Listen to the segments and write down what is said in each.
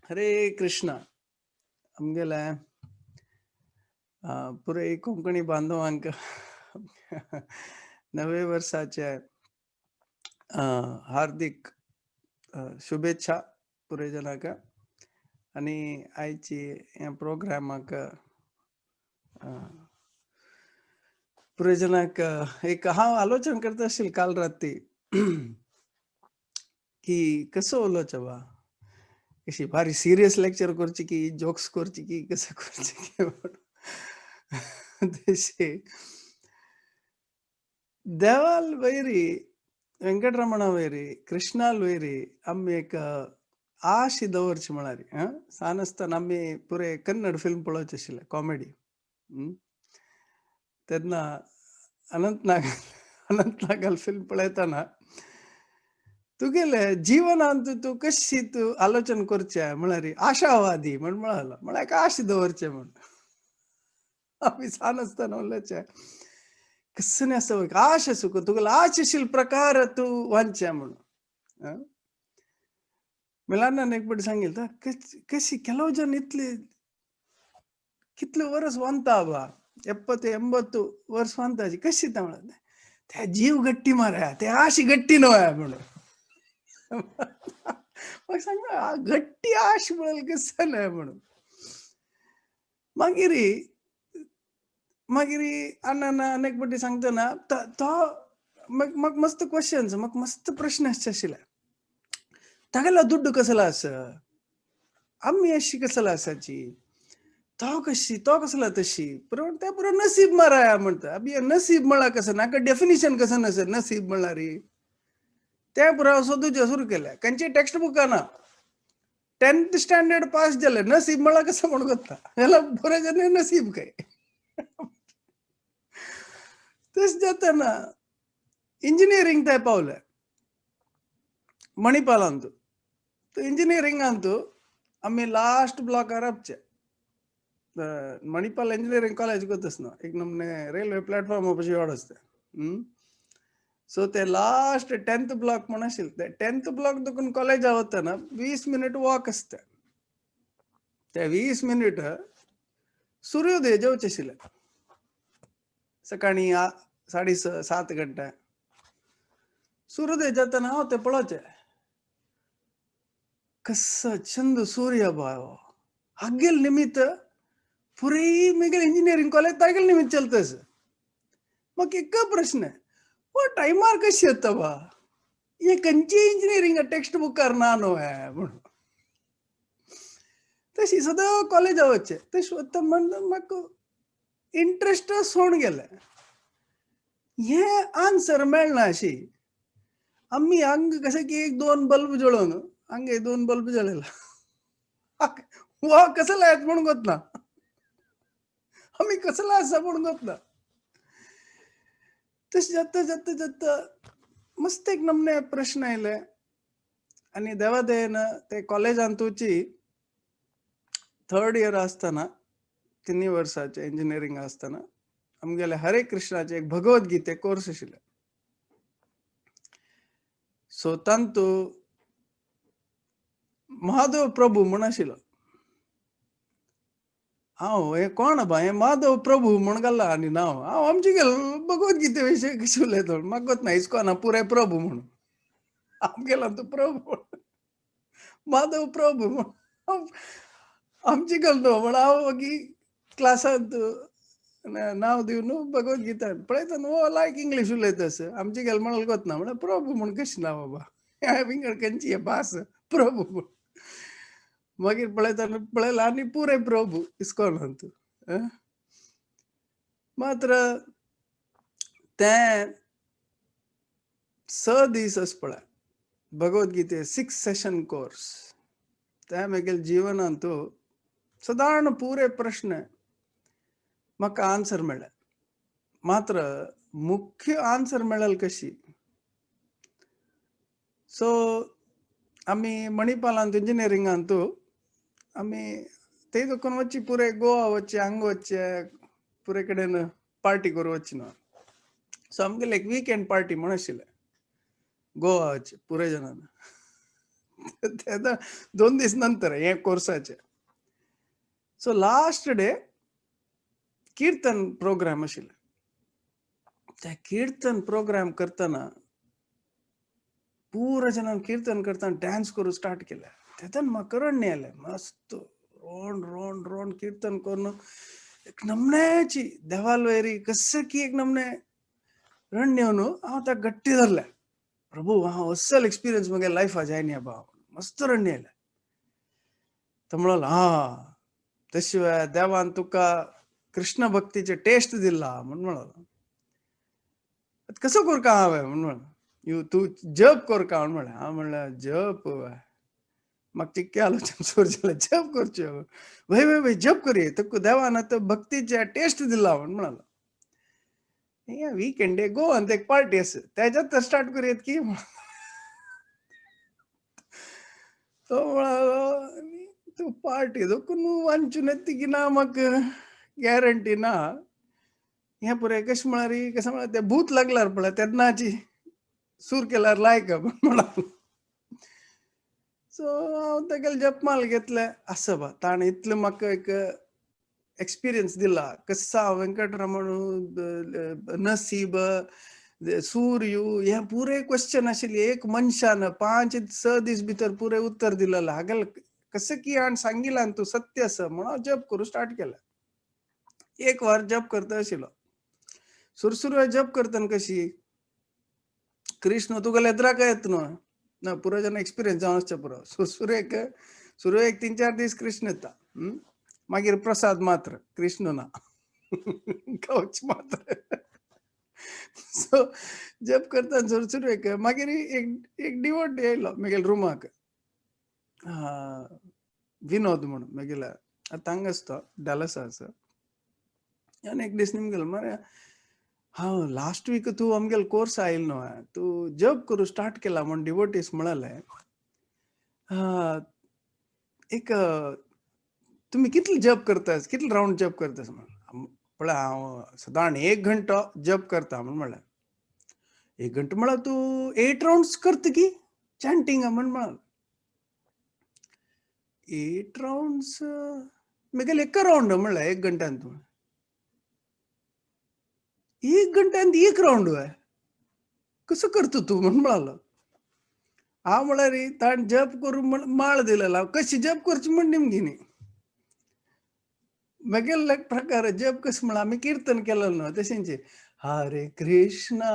हरे कृष्णा. आमगेले पुराय कोंकणी बांधवांक नवे वर्साचे हार्दिक शुभेच्छा पुराय जनांक. आनी आयची ह्या प्रोग्रामाक पुराय जनांक एक हांव आलोचन करता आशिल्लें काल राती की कसो उलोवचें बा, कशी भारी सिरियस लेक्चर करची की जोक्स करची की कसं करची की म्हणून. तशी देवाल vary, Venkataramana vary, Krishnal vary आमी एक आशी दवरची म्हळ्यार. सान आसतना आमी पुरे कन्नड फिल्म पळोवचे आशिल्ले, कॉमेडी. तेन्ना अनंत नागाल फिल्म पळयतना तुगेले जीवनांत तूं कशी तूं आलोचन करचें म्हळ्यार आशावादी म्हण म्हळालो, म्हळ्यार आश दवरचें म्हण. आमी सान आसतना उलोवचें कसलें आसा आश आसूं, तुगेलो आशशील प्रकार तूं वांचचें म्हणून. मिलानान एक फावटी सांगिल्लें, कशी ಕೆಲವು ಜನ इतले कितले वर्स वांता बा, 70 80 वर्स वांताची कशी ता म्हणत, ते जीव गट्टी मारा, ते आश गट्टी न्हय म्हणून. म्हाका सांगता गट्टी आश म्हणल्यार कसं न्हय म्हणून. मागीर मागीर अण्णान अनेक फावटी सांगतना तो म्हाका मस्त क्वेश्चन्स, म्हाका मस्त प्रश्न आसचे आशिल्ले. तागेलो दुड्डू कसलो आसा, आमी अशी कसलो आसाची, तो कशी, तो कसलो तशी, पूण ते पुरो नसीब माराया म्हणटा. अभी नसीब म्हळ्यार कसं नाका, डेफिनेशन कसं नसर नसीब म्हळ्यार ते पुरो सोदूचें सुरू केलें. खंयचे टेक्स्ट बुकां ना, 10th standard pass जाले, नसीब म्हळ्यार कसं म्हण कोत्ता जाल्यार बरें जालें नसीब काय. तशें जातना इंजिनियरींग ते पावले मणिपालांतू. इंजिनियरिंगांतू आमी लास्ट ब्लॉकार राबचे. मणिपाल इंजिनियरींग कॉलेज ಗೊತ್ತಸ್ ना, एक नमने रेल्वे प्लॅटफॉर्म पशी वाड आसता. सो ते लास्ट 10th block म्हण आशिल्ले, ते 10th block देखून कॉलेजा वतना 20 मिनट वॉक आसता. ते 20 मिनट सूर्योदय जेवचे आशिल्ले सकाळी 6:30 7 घंटे सूर्योदय जातना हांव ते पळोवचें कसो चंद सूर्य बाय, हागेल निमित्त पुरी मेगेल इंजिनियरींग कॉलेज तागेल निमित्त चलतस. म्हाका एक प्रश्न, हो टायमार कशी येता बा, हे खंयची इंजिनियरींग टेक्स्ट बुकार ना न्हू हें म्हणून. तशी सदां कॉलेजा वचचें तशें वता म्हण म्हाका इंट्रस्ट सोड गेलें. हें आन्सर मेळना अशी आमी हांगा कशें की एक दोन बल्ब जळोवन हांगा एक दोन बल्ब जळयला, हो कसो लायत म्हूण गोतना, आमी कसलो आसा म्हूण गोतना. तशें जाता जाता जाता मस्त एक नमने प्रश्न आयले आनी देवा दयेन ते कॉलेजांतूची थर्ड इयर आसतना, 3 वर्साचे इंजिनियरींग आसतना आमगेले हरे कृष्णाचे एक भगवत गीते कोर्स आशिल्ले. सो तांतू माधव प्रभू म्हण आशिल्लो. हांव हें कोण बा हें माधव प्रभू म्हण घाला आनी नांव, हांव आमचे गेल भगवत गीते विशय कशें उलयता, म्हाका गोत ना इस्कॉना पुराय प्रभू म्हणून आमगेला तो प्रभू माधव प्रभू म्हण आमचे गेल न्हू म्हण. हांव मागीर क्लासांत नांव दिवन भगवत गीता पळयता न्हू, हो लायक इंग्लीश उलयता असं आमचे गेल म्हणून गोत ना, म्हणल्यार प्रभू म्हण कशें नांव बाबा, विंगड खंयची भास प्रभू म्हण. मागीर पळयता पळयला आनी पुरे प्रभू इस्कॉनांत. मात्र तें 6 दीस अशें पळय भगवत गीते 6 सेशन कोर्स, ते म्हगेले जिवनांत सदां पुरे प्रश्न म्हाका आन्सर मेळ्ळे. मात्र मुख्य आन्सर मेळ्ळें कशी, सो आमी मणिपालांत इंजिनियरिंगांत आमी ते देखून वच्ची पुरे गोवा वच्चे, हांगा वच्चे, पुरे कडेन पार्टी करूं वच्ची न्हू. सो आमगेले एक विकेंड पार्टी म्हण आशिल्लें गोवा वच्चे पुरे जणांनी. तेन्ना 2 दीस नंतर हे कोर्साचे. सो लास्ट डे किर्तन प्रोग्राम आशिल्लें. त्या किर्तन प्रोग्राम करतना पुरा जनान कीर्तन करतना डान्स करूं स्टार्ट केलें. तेन्ना म्हाका रडणें आयलें. मस्त रोंड रोंड रोंड कीर्तन करून एक नमण्याची देवाल वयरी कसं की एक नमणे रडणें येवन हांव ताका घट्टी धरलें. प्रभू हांव अस्सल एक्सपिरियन्स म्हगे लायफा जायना बा, मस्त रडणें आयलें. तो म्हणलो हा तशें देवान तुका कृष्ण भक्तीचे टेस्ट दिला म्हण म्हणलो. कसो करका हांवें म्हण म्हणलो, you तूं जप करका म्हण म्हणलें. हांव म्हणलें जप म्हाका चिक्के आलोचन सुरू जालें, जप करचें वय वय वय जप करये, तुका देवान आतां भक्तीचे टेस्ट दिला म्हण म्हणलो. हे विकेंड गोवान एक पार्टी आसा तेज्यात तर स्टार्ट करुयात की. तो म्हणालो तूं पार्टी देखून वांचून येता की ना म्हाका गॅरंटी ना. हें पुराय कशें म्हळ्यार कशें म्हळ्यार तें भूत लागल्यार पळय तेन्नाची सूर केल्यार लायक म्हणालो. सो हांव तेगेले जपमाल घेतलें. आसा बा ताणें इतलें म्हाका एक एक्सपिरियन्स दिला कसा वेंकटरमण नसीब सूर्य हें पुरे क्वेश्चन आशिल्लें. एक मनशान 5-6 दीस भितर पुरे उत्तर दिलेलें. हागेले कसं की हाणें सांगिलां तूं सत्य आसा म्हणून हांव जप करूं स्टार्ट केलें. एक वर जप करता आशिल्लो. सुरसुरवे जप करतना कशी कृष्ण तुगेले एद्राक येता न्हू ना, पुरो जेन्ना एक्सपिरियन्स जावन आसचें पुरो. सुरसुरेक सुरवेक 3-4 दीस कृष्ण येता, मागीर प्रसाद मात्र, कृष्ण ना, कवच मात्र. सो जप करता सुरसुरेक मागीर एक एक डिवोट येयलो म्हगेल्या रुमाक, विनोद म्हणून म्हगेल्या, आतां हांगा आसता डॅलसा आसा. आनी एक दीस निमगेलो मरे, हांव लास्ट वीक तूं आमगेलो कोर्स आयलो न्हू, तूं जप करूं स्टार्ट केला म्हण डिवोटीस म्हणाले. एक तुमी कितले जप करता, कितले रावंड जप करता म्हण. पळय हांव सदांच 1 घंटो जप करता म्हण म्हणलें. 1 घंटो म्हळ्यार तूं 8 रावंड्स करता की चॅन्टिंग म्हण म्हणलें. 8 रावंड्स म्हगेले एक रावंड म्हणलें 1 घंट्यान. तूं 1 घंट्यान 1 रावंड कसो करता तूं म्हण म्हणलो. हांव म्हळ्यार ताणें जप करून म्हण माळ दिलेलो, हांव कशी जप करची म्हण निमगी न्ही. म्हगेले एक प्रकार जप कशें म्हळ्यार आमी किर्तन केलें न्हू तशेंच हरे कृष्णा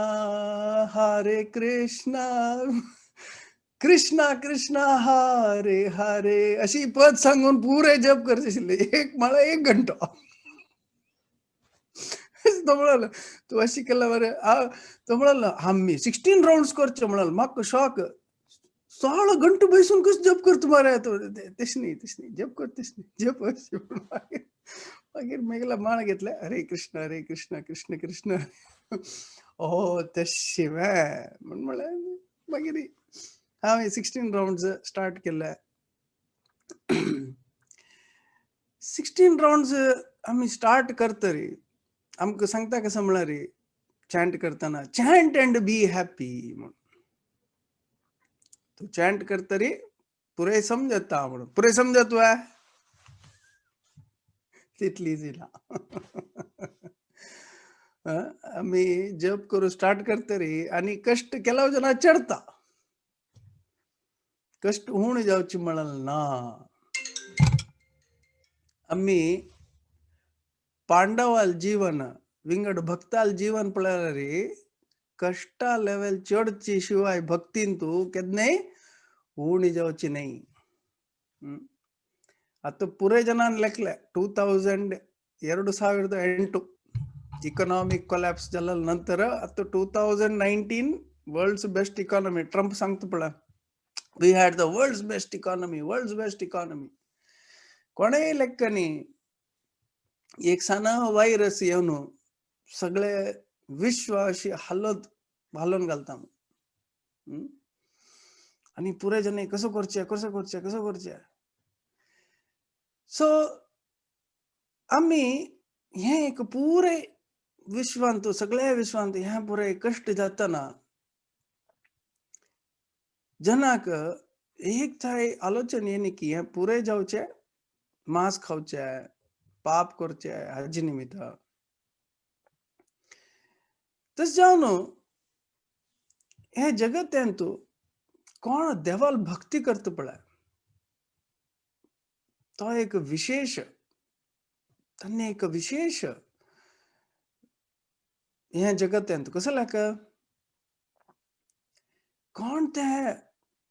हरे कृष्णा कृष्णा कृष्णा हरे हरे अशी पद सांगून पुरे जप करचे आशिल्ले. एक म्हळ्यार 1 घंटो. तो म्हणालो तूं अशी केला मरे. तो म्हणालो आमी 16 रावंड्स करचे म्हणालो. म्हाका शॉक, 16 घंटे बैसून कसं जप करता मरे तूं. तशें न्ही तशें न्ही जप कर तशें न्ही जप अशें. मागीर मागीर म्हगेल्या माळ घेतले, हरे कृष्ण हरे कृष्ण कृष्ण कृष्ण ओ तशें म्हण म्हणलें. मागीर हांवें 16 रावंड्स स्टार्ट केले. 16 रावंड्स आमी स्टार्ट करतरी आमकां सांगता कसं म्हळ्यार चॅन्ट करतना चॅन्ट अँड बी हॅपी म्हूण. तूं चॅन्ट करतरी पुरे समजता म्हणून. पुरे समजत वा तितली ना. आमी जप करूं स्टार्ट करतरी आनी कश्ट केला जना चडता, कश्ट उण जावचे म्हणल ना. आमी पांडवाल जीवन विंगड भक्ताल जीवन पळयल्यार कश्टा लेवल चडची शिवाय भक्तीन तूं केन्नाय उणी जावची न्हय. आतां पुरे जनान लेखले 2008 इकॉनॉमिक कोलॅप्स जाल्या नंतर आतां 2019 वर्ल्ड्स बेस्ट इकॉनॉमी. ट्रम्प सांगता पळय, we had the world's best economy, world's best economy. कोणेय लेखनी एक साना व्हायरस येवन सगळे विश्व अशी हालत हालोवन घालता. आनी पुरे जन कसो करचें कसो करचें कसो करचें. सो आमी हें एक पुरे विश्वांत सगळ्या विश्वांत हें पुरे कश्ट जातना जनाक एक थाय आलोचन हें न्ही की हें पुराय जावचें, मांस खावचें, पाप करचें हाजे निमित्त. तशें जावन हें जगत्यांतु कोण देवाल भक्ती करता पळय तो एक विशेश, तान्ने एक विशेश हें जगत्यांत कसो लायक कोण ते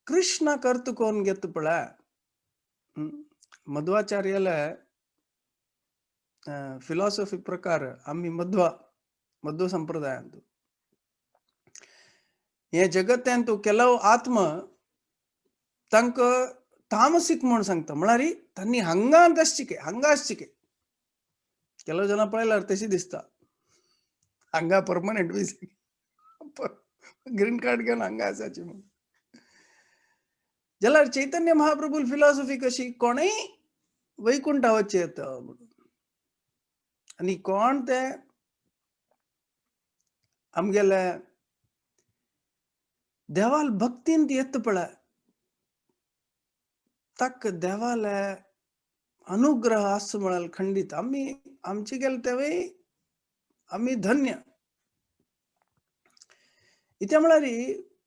कृष्णा करत कोण घेत पळय. मध्वाचार्याले फिलॉसॉफी प्रकार आमी मध्व संप्रदायांत हे जगत्यांत ಕೆಲವು आत्म तांकां तामसीक म्हूण सांगता, म्हळ्यार तांणी हांगांत आसचिके हांगा आसचिके. ಕೆಲವು जन पळयल्यार तशी दिसता, हांगा परमनंट ग्रीन कार्ड घेवन हांगा आसाची म्हूण. जाल्यार चैतन्य महाप्रभू फिलॉसॉफी कशी, कोणूय वैकुंठा वचचें येता म्हणून. आनी कोण ते आमगेले देवाल भक्तीन येता पळय ताका देवाले अनुग्रह आसता म्हळ्यार खंडीत. आमी आमचे गेले तेवय आमी धन्य. इत्या म्हळ्यार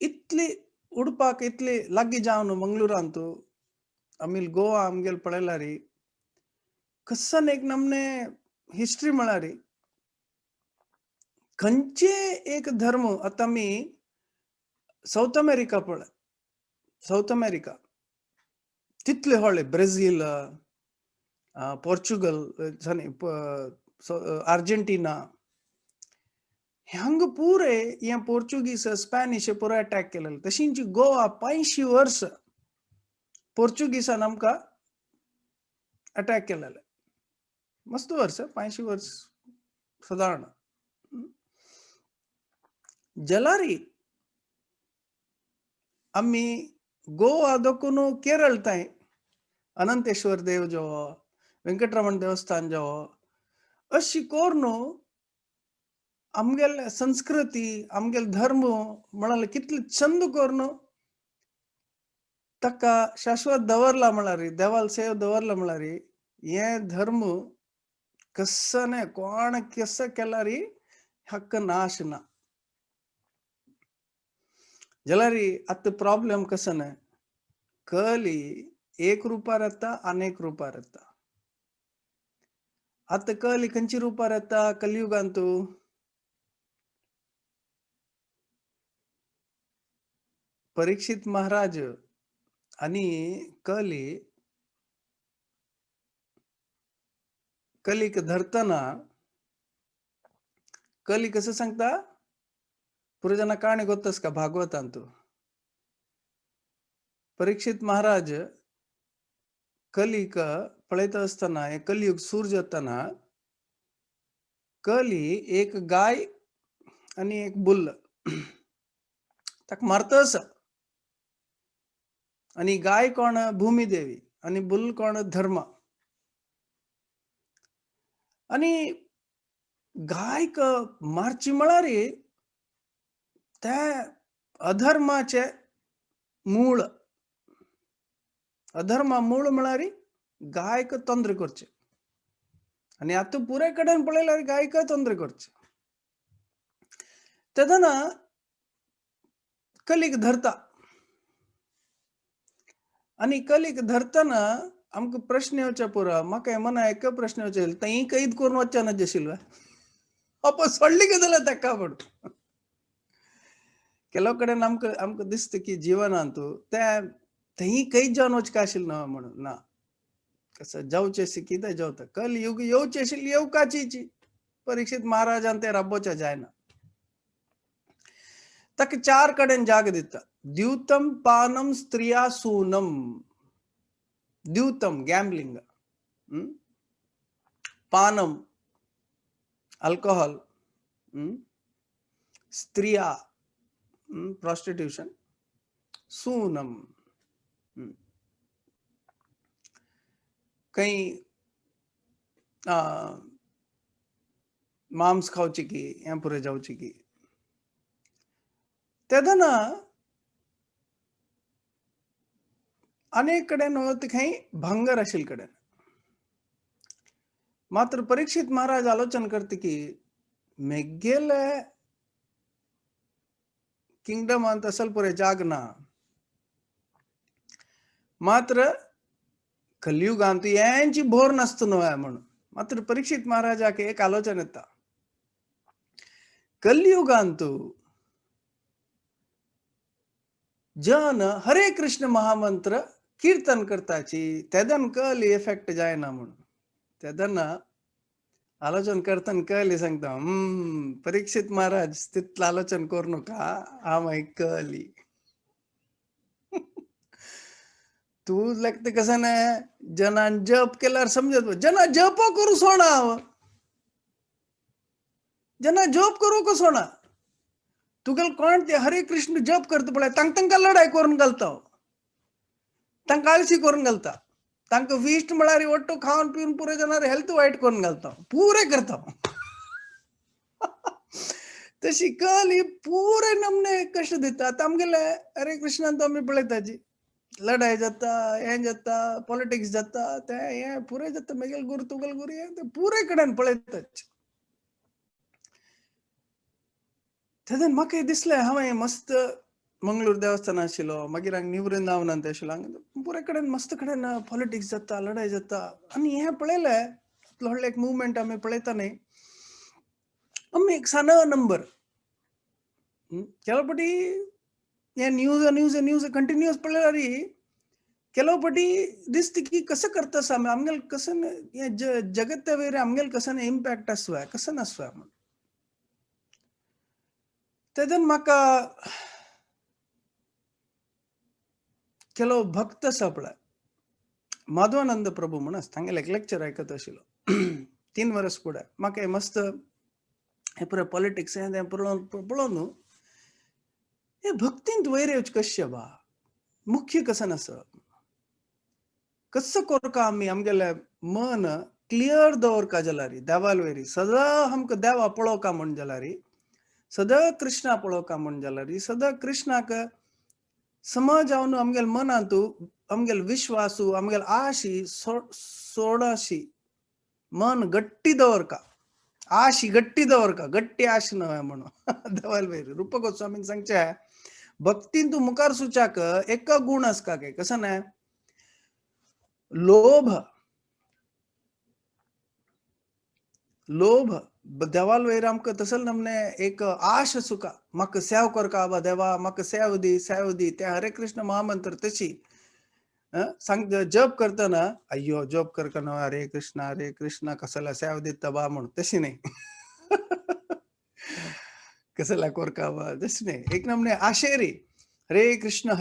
इतली उडपाक इतली लागीं जावन मंगळुरांत आमी गोवा आमगेले पळयल्यार कसन एक नमने हिस्ट्री म्हळ्यार खंयचे एक धर्म. आतां आमी सावथ अमेरिका पळय, सावथ अमेरिका तितले व्हडले ब्राझील, पोर्चुगल, सॉरी आर्जेंटिना, हांगा पुरे हे पोर्चुगीज स्पॅनिश पुरो अटॅक केलेले. तशींच गोवा 85 वर्स पोर्चुगीसान आमकां अटॅक केलेले, मस्त वर्स 85 वर्स सादारण. जलारी आमी गोवा दोकून केरळ तांय अनंतेश्वर देव जो, वेंकटरमण देवस्थान जो, अशी कोरून आमगेले संस्कृती आमगेले धर्म म्हळ्यार कितले चंद करून ताका शाश्वत दवरला म्हळ्यार देवाल सेव दवरला म्हळ्यार हे धर्म कसने कोण कस केल्यार हक्क नाश ना. जाल्यार आतां प्रॉब्लेम कसो न्हय, कली एक रुपार येता अनेक रुपार येता. आतां कली खंयची रुपार येता कलियुगांतू? परीक्षित महाराज आनी कली कलीक धरतना कली कसं सांगता, पुरजना काणी गोत्तस का भागवतांतू. परीक्षित महाराज कलीक पळयता आसतना हे कलियुग सूर जातना कली एक गाय आनी एक बुल्ल ताका मारता आसा. आनी गाय कोण भूमी देवी आनी बुल्ल कोण धर्म. आनी गायक मारची म्हळ्यार ते अधर्माचे मूळ, अधर्मा मूळ म्हळ्यार गायक तोंदरे करचे. आनी आतां पुराय कडेन पळयल्यार गायक तोंदरे करचे. तेन्ना कलीक धरता आनी कलीक धरतना आमकां प्रश्न येवचे पुरो, म्हाका मना एक प्रश्न येवचे, थंय कैद करून वचचे ना जेशिल्लो अप सोडली कितें जाल्यार ताका म्हणून. ಕೆಲವು कडेन आमकां आमकां दिसता की जिवनांत ते थंय कैद जावन वचका आशिल्लें ना म्हणून ना, कसं जावचें कितें जावता कलयुग येवचें आशिल्लें येवकाची. परीक्षित महाराजान ते राबोवचें जायना. ताका चार कडेन जाग दिता, द्यूतम पानम स्त्रिया सूनम. द्यूतम गॅम्बलिंग, पानम अल्कोहोल, स्त्रिया प्रॉस्टिट्यूशन, सूनम काही मांस खावचे की हें पुरें जावचें की. तेन्ना अनेक कडेन वता खंय भांगर आशिल्ले कडेन. मात्र परीक्षित महाराज आलोचन करता की मेगेले किंगडमांत असल पुरे जाग ना, मात्र कलियुगांत यांची भोर नासतो न्हय म्हणून. मात्र परीक्षित महाराजाक एक आलोचन येता, कलियुगांत जन हरे कृष्ण महामंत्र कीर्तन करताची तेदन कली इफेक्ट जायना म्हणून. तेदना आलोचन करतन कली सांगता, परीक्षित महाराज तितलं आलोचन करू नका, हा मागीर कली तू लागते कसं नाही जनान जप केल्यावर समजत, जना जप करू सोडा, जना जप करू का सोडा, तुगेल कोण ते हरे कृष्ण जप करता पळय तांकां तांकां लढाय करून घालता, तांकां आळशी करून घालता, तांकां फिस्ट म्हळ्यार वट्टू खावन पिवन पुरे जाणार हेल्थ वायट करून घालता, पुरे करता. तशी कली पुरे नमने कश्ट दिता. आतां आमगेले हरे कृष्णान तो आमी पळयताची लढाय जाता, हें जाता, पॉलिटिक्स जाता, तें हें पुरे जाता, मेगेल गुरू तुगेल गुरू हें तें पुरे कडेन पळयताच. तेन्ना म्हाका दिसलें हांवें मस्त मंगळूर देवस्थान आशिल्लो, मागीर हांगा न्यू वृंदावनांत आशिल्लो, हांगा पुरे कडेन मस्त कडेन पॉलिटिक्स जाता, लढाय जाता. आनी हें पळयलें इतलो व्हडलें एक मुवमेंट आमी पळयता न्ही, आमी एक सान नंबर ಕೆಲವು ಪटी हे न्यूज न्यूज न्यूज कंटिन्युअस पळयल्यार ಕೆಲವು पटी दिसता की कसं करता आमी आमगेले कसं हे जगत्या वयर आमगेले कसं इम्पॅक्ट आसवा कसं नासवा म्हणून. तेदन म्हाका ಕೆಲವು भक्त आसा पळय, माधवानंद प्रभू म्हूण आसा, तांगेलें एक लेक्चर आयकत आशिल्लो 3 वर्स फुडें. म्हाका मस्त हें पुराय पॉलिटिक्स हें तें पळोवन पळोवन न्हू हे भक्तींत वयर येवचें कशें बा, मुख्य कसं आसा, कसो करका आमी आमगेलें मन क्लियर दवरका जाल्यार देवाल वयरी सदां आमकां देवा पळोवका म्हूण जाल्यार, सदां कृष्णा पळोवका म्हूण जाल्यार, सदां कृष्णाक समज जावन आमगेले मनांत आमगेले विश्वासू आमगेले आशी सोडाशी मन गट्टी दवरका, आशी गट्टी दवरका, गट्टी आश न्हय म्हणून देवाल वयर. रूप गोस्वामीन सांगचें भक्तीन तूं मुखार सुचाक एक गुण आसका काय कसं न्हय, लोभ. लोभ देवाल वयर आमकां तसल नमने एक आश सुका, म्हाका सेव करका आबा देवा, म्हाका सेव दी सेव दी, ते हरे कृष्ण महामंत्र तशी सांग जप करतना अय्यो जप करतना हरे कृष्ण कसला सेव दिता बा म्हणून तशी न्ही, कसला करका बा तशी न्ही, एक नमने आशेरी हरे कृष्ण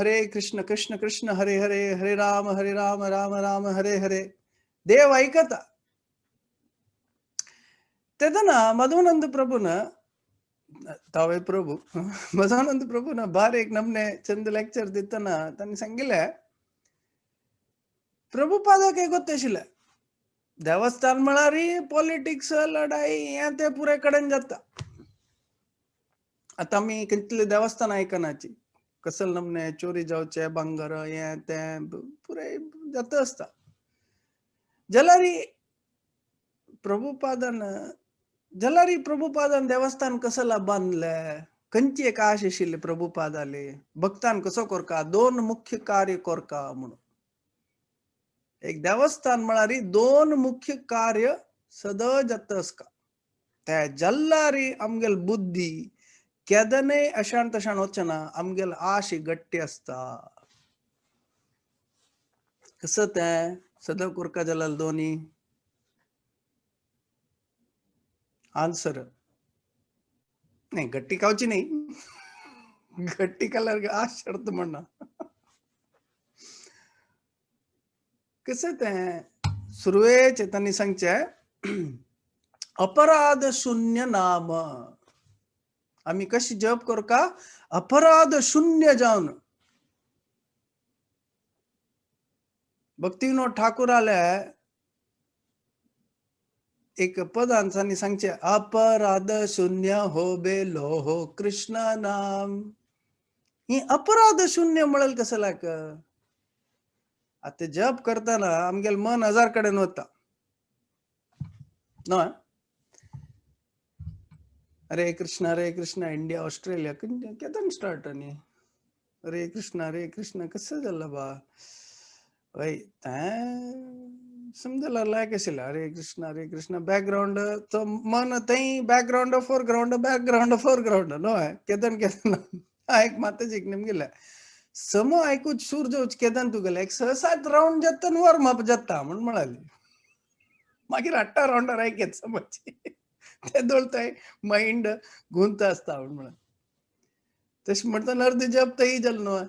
कृष्ण कृष्ण हरे हरे हरे राम राम राम हरे हरे देव ऐकता. तेदना मधुनंद प्रभुन तावे प्रभू मधुनंद प्रभुन बार एक नमने चंद लेक्चर दितना तांणी सांगिल्लें प्रभुपादाक गोत्ताशिल्लें देवस्थान म्हळ्यार पॉलिटिक्स लढाई हें तें पुराय कडेन जाता. आतां आमी कितले देवस्थान आयकनाची कसल नमने चोरी जावचे भांगर हें तें पुराय जाता आसता. जाल्यार प्रभुपादान जाल्यार प्रभुपादान देवस्थान कसला बांदलें, खंयची एक आश आशिल्ली प्रभुपादाली, भक्तान कसो करका 2 मुख्य कार्य करका म्हणून. एक देवस्थान म्हळ्यार 2 मुख्य कार्य सदां जाता आसका, ते जाल्यार आमगेली बुद्धी केदनय अशान तशान वचना, आमगेली आश गट्टी आसता. कसं तें सदां करका जाल्यार दोनी आन्सर नाही, गट्टी खावची नाही, गट्टी खाल्यार आश शर्त म्हणना. कसं तें सुरवेचे तांणी सांगचें अपराध शून्य नाम, आमी कशी जप करका अपराध शून्य जावन. भक्तिविनोद ठाकूराले एक पदान तांणी सांगचें अपराध शून्य हो बेलो हो कृष्ण नाम. ही अपराध शून्य म्हळ्यार कसं लाग आतां जप करतना आमगेलें मन हजार कडेन वता न्हय. हरे कृष्ण इंडिया ऑस्ट्रेलिया केदन स्टार्ट आनी हरे कृष्ण कसं जालें बा वय तें समजला लायक आशिल्लें. हरे कृष्ण बॅकग्रावंड तो मन थंय बॅकग्रावंड फोरग्रावंड बॅकग्रावंड फोरग्रावंड न्हय केदन केदन एक माताजीक निमगेलें सम आयकूच सूर जावच केदन तुगेलें एक 6-7 रावंड जाता आनी वॉर्म अप जाता म्हूण म्हणाली. मागीर 8 रावंडार आयकत समजची ते दोळताय मायंड गुंत आसता म्हूण म्हळ्यार. तशें म्हणटना अर्द जप थंय जालें न्हय.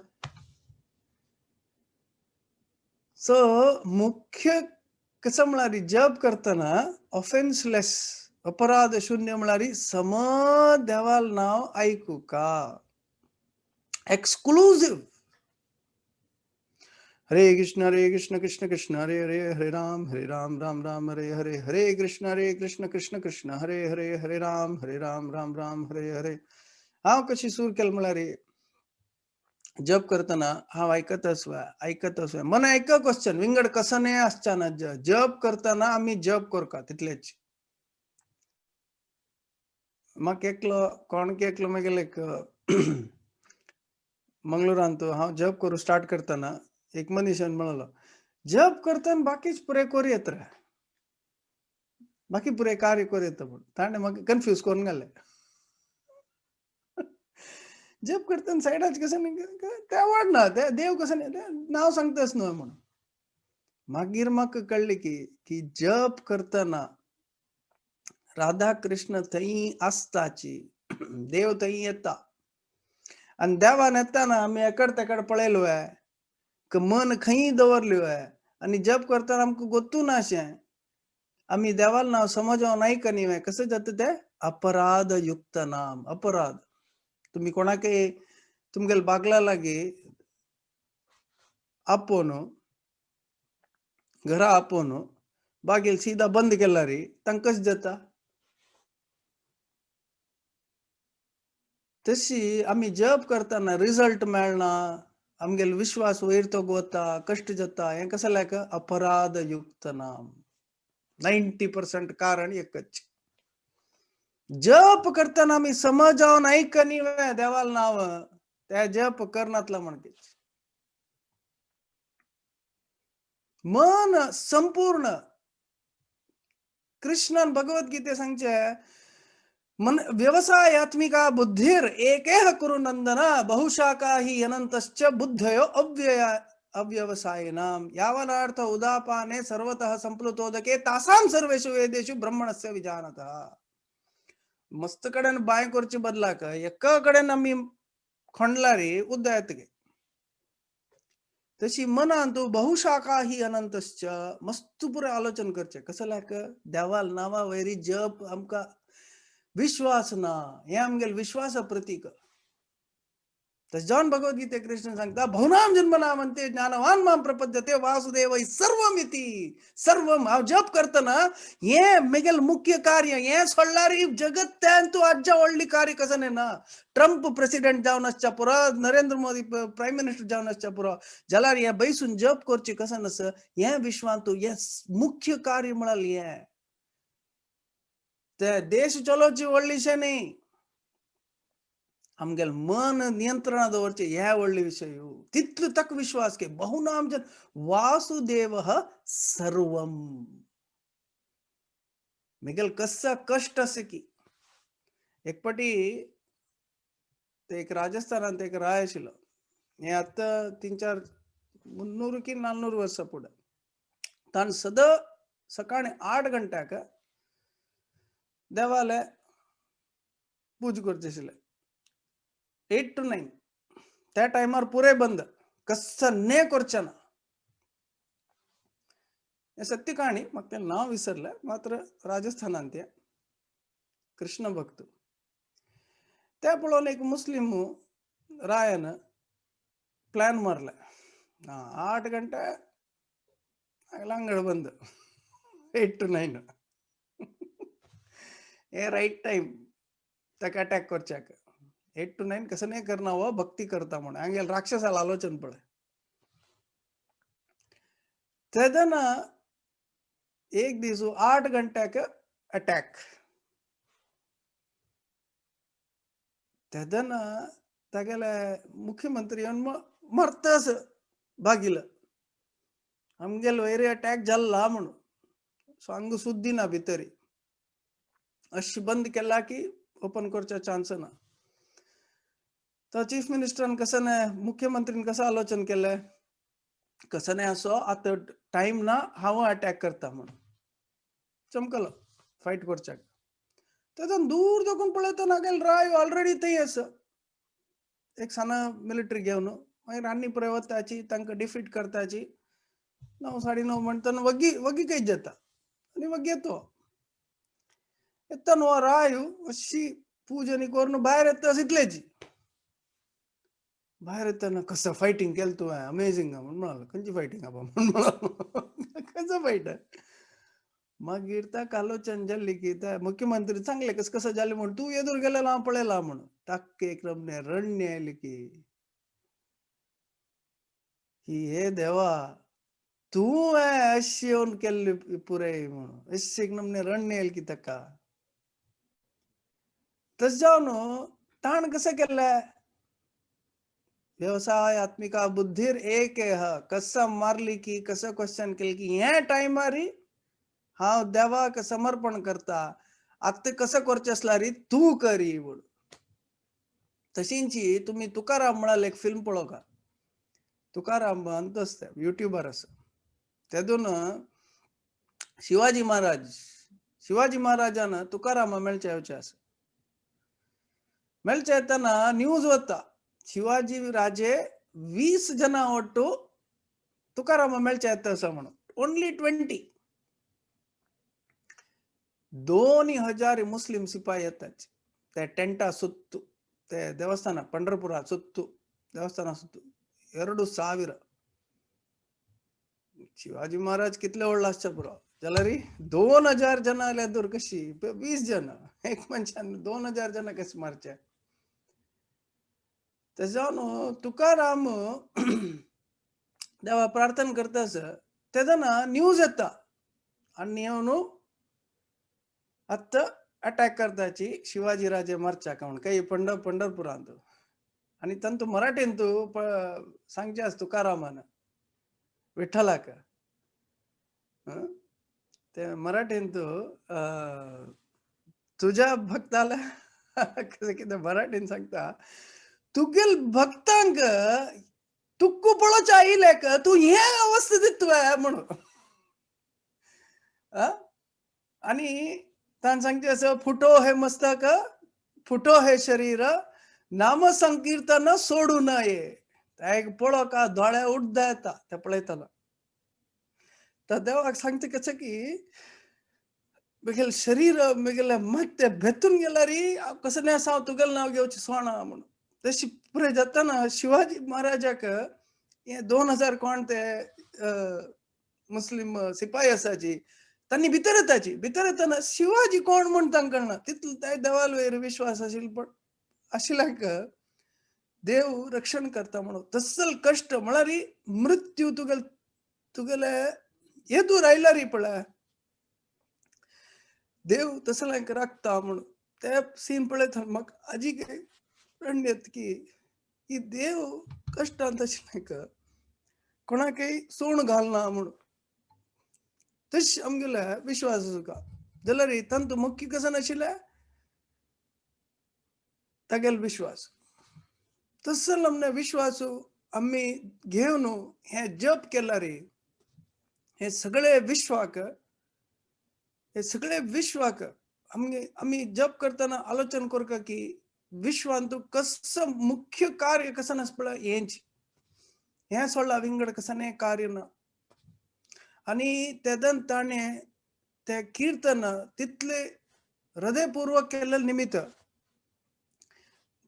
सो मुख्य कसं म्हळ्यार जप करतना ऑफेन्सलेस अपराध शून्य म्हळ्यार सम देवाल नांव आयकुका एक्सक्लुझिव्ह. हरे कृष्ण कृष्ण कृष्ण हरे हरे हरे राम राम राम हरे हरे हरे कृष्ण कृष्ण कृष्ण हरे हरे हरे राम राम राम हरे हरे. हांव कशी सूर केल म्हळ्यार जप करतना हांव आयकत आसवा आयकत आसवा मन एक क्वेश्चन विंगड कसने आसच्या ना. जप करतना आमी जप करका तितलेच. म्हाका एकलो कोण एकलो मागीर एक मंगळुरांत हांव जप करूं स्टार्ट करतना एक मनीसान म्हणलो जप करतना बाकीच पुरे करूं येत रे बाकी पुरे कार्य करूं येता म्हूण ताणें म्हाका कन्फ्यूज करून घालें. जप करतना सायडाच कसं ते वाडना ते देव कसं नांव सांगताच न्हय म्हणून. मागीर म्हाका कळ्ळें की की जप करतना राधा कृष्ण थंय आसताची देव थंय येता आनी देवान येताना आमी एकड तेकड पळयलो मन खंय दवरल्यो आनी जप करतना आमकां गोत्तू ना अशें आमी देवाल नांव समजोवन आयकनी कसं जाता तें अपराध युक्त नाम अपराध. तुमी कोणाकय तुमगेले बागला लागीं आपोवन घरा आपोवन बागेल सीधा बंद केल्यार तांकां कशें जाता. तशी आमी जप करतना रिजल्ट मेळना आमगेलो विश्वास वयर तो वता कश्ट जाता हें कसं लायक अपराध युक्त नाम. 90% कारण एकच जप करतना आमी समजावन आयकनी देवाल नांव त्या जप करनातला म्हणकेच मन संपूर्ण. कृष्णान भगवद्गीते सांगचे मन व्यवसायात्मिका बुद्धिर एकेह कुरु नंदना बहुशाखा ही अनंतश्च बुद्धयो अव्यय अव्यवसायिनाम यावनार्थ उदापाने सर्वतः संप्लुतोदके तासां सर्वेषु वेदेषु ब्रह्मणस्य विजानतः. मस्त कडेन बांय करचे बदलाक एका कडेन आमी खंडलारी उद्दा येतगे. तशी मनांत बहुशाखा ही अनंतश्च मस्त पुरे आलोचन करचे कसं लायक देवाल नांवा वैरी जप आमकां विश्वास ना हे आमगेले विश्वासा प्रतीक. तशें जावन भगवद्गीते कृष्ण सांगता बहुनाम जन्म नामंते ज्ञानवान मां प्रपद्यते वासुदेव सर्वम इति सर्वम. हांव जप करतना हे मेगेल मुख्य कार्य हे सोडल्यार जगत तू आज्जा व्हडली कार्य कसं ना. ट्रम्प प्रेसिडेंट जावन आसच्या पुरो नरेंद्र मोदी प्रायम मिनिस्टर जावन आसच्या पुरो जाल्यार हे बैसून जप करचे कसं नस हे विश्वांत हे मुख्य कार्य म्हळ्यार हे ते देश चलोवची व्हडलीशें न्ही आमगेले मन नियंत्रणा दवरचे हे व्हडले विशय. तितलो ताका विश्वास के बहुनाम जन वासुदेव सर्वम. मेगेल कसा कष्ट असे की एक पटी ते एक राजस्थानांत एक राय आशिल्लो हे आतां 3-4 300 की 400 वर्सां फुडें ताण सदां सकाळी 8 घंट्याक देवाले पूज करचे आशिल्ले 8 to 9 त्या टायमार पुरे बंद कसं ने करचे ना. हे सत्य कहाणी म्हाका तें नांव विसरलें मात्र राजस्थानांत ते कृष्ण भक्त त्या पळोवन एक मुस्लिम रायान प्लॅन मारले 8 घंटे अंगड बंद 8 to 9 हे राईट टाइम ताका अटॅक करच्याक 8 to 9 कसं नाही करणार हो भक्ती करता म्हणून हांगेल राक्षसाला आलोचन पळय. तेदना एक दीस 8 घंट्याक अटॅक. तेदना तागेले मुख्यमंत्री येवन मरताच बागिल आमगेलो वयर अटॅक जाल्ला म्हणून. सो हांगा सुद्दी ना भितरी, अशें बंद केला की ओपन करच्या चान्स ना. तर चीफ मिनिस्टरान कसं नाही, मुख्यमंत्रीन कसं आलोचन केलें, कसं नाही असो आतां टायम ना, हांव अटॅक करता म्हणून चमकलो फायट करच्याक. तेतून दूर दोकून पळयतना गेल राय ऑलरेडी थंय आसा, एक साना मिलिटरी घेवन. मागीर आनी पुराय वताची तांकां डिफीट करताची 9 9:30 म्हणटना वग्गी वग्गी कैद जाता आनी वग्गी येतो. येतना हो राय अशी पुजनी करून भायर येता इतलेची. भायर येतना कसं फायटींग केलं तुवें, अमेझींग म्हणून म्हणालो. खंयची फायटींग आबा म्हणून म्हणालो, कसं फायट. मागीर ताका आलोचन जाल्ली की त्या मुख्यमंत्री सांगले कसं कसं जालें म्हूण, तूं येदोर गेलेलो हांव पळयला म्हणून. ताका एक रमणे रण्य आयली की की हे देवा तूं अशें येवन केल्ले पुराय म्हणून, अशें एक नमने रण्य आयली की ताका. तशें जावन ताण कसं केलें, व्यवसाय आत्मिका बुद्धीर एक कसं मारली की कसं क्वेश्चन केलें की हे टायमारी हांव देवाक समर्पण करता, आतां कसं करचें आसल्यार तूं करी म्हणून. तशींची तुमी तुकाराम म्हळ्यार एक फिल्म पळोवका, तुकाराम अंतच ते युट्यूबर आसा. तेदून शिवाजी महाराज, शिवाजी महाराजान तुकारामा मेळचे येवचें आसा. मेळचे येतना न्यूज वता शिवाजी राजे 20 जना ಒಟ್ಟು तुकारामा मेळचे येता आसा म्हणून, ओनली 20. 2000 मुस्लिम सिपाही येतात ते टेंटा सुತ್ತು, ते ದೇವಸ್ಥಾನ ಪಂढರಪುರ ಸುತ್ತು, ದೇವಸ್ಥಾನ ಸುತ್ತು 2000. शिवाजी महाराज कितले व्हडलो आसचे पुरो जाल्यार 2000 जन आयले दूर कशी 20 जन, एक मनशान 2000 जन कशें मारचे. तशें जावन तुकाराम देवा प्रार्थना करता आसा तेदना न्यूज येता आनी येवन आतां अटॅक करताची शिवाजी राजे मारच्याक म्हण काही पंढरपुरांत. आनी तांतू मराठींत सांगचें आसा तुकारामान विठ्ठलाक, ते मराठींत तुज्या भक्ताला कशें कितें मराठीन सांगता, तुगेल भक्तांक तुक्कू पळोवचें आयिल्लेक तूं हे अवस्था दितवे म्हणून. आनी ताणें सांगचें आसा, फुटो हे मस्तक फुटो हे शरीर नाम संकीर्तन सोडू नये. एक पळोवका दोळे उड्डा येता ते पळयतना. तर देवाक सांगता कशें की म्हगेलें शरीर म्हगेलें मत्ते भेतून गेल्यार कसं नाही आसा हांव तुगेलें नांव घेवचें सोडना म्हणून. तशी पुराय जातना शिवाजी महाराजाक हे 2000 कोण ते मुस्लिम सिपाही आसाची तांणी भितर येताची. भितर येतना शिवाजी कोण म्हूण तांकां कळना, तितलो त्या देवाल वयर विश्वास आशिल्लो पण आशिल्ल्याक देव रक्षण करता म्हणून. तसल कश्ट म्हळ्यार मृत्यू तुगेले तुगेले येदूर आयल्यार पळय देव तसल्यांक राखता म्हणून. ते सीन पळयतना म्हाका आजीक रण्यत की ही देव कश्टांत आशिल्ल्यांक कोणाकय सोण घालना म्हणून. तशें आमगेले विश्वास आसा जाल्यार तांतू मुख्य कसं नाशिल्लें तागेलो विश्वास. तसो आमने विश्वास आमी घेवन हे जप केल्यार हे सगळे विश्वाक, हे सगळे विश्वाक आमगे आमी जप करतना आलोचन करता की विश्वांत कसं मुख्य कार्य कसं आसा पळय हेंच, हें सोडला विंगड कसं कार्य ना. आनी तेदन ताणें ते कीर्तन तितले हृदयपूर्वक केल्ले निमित्त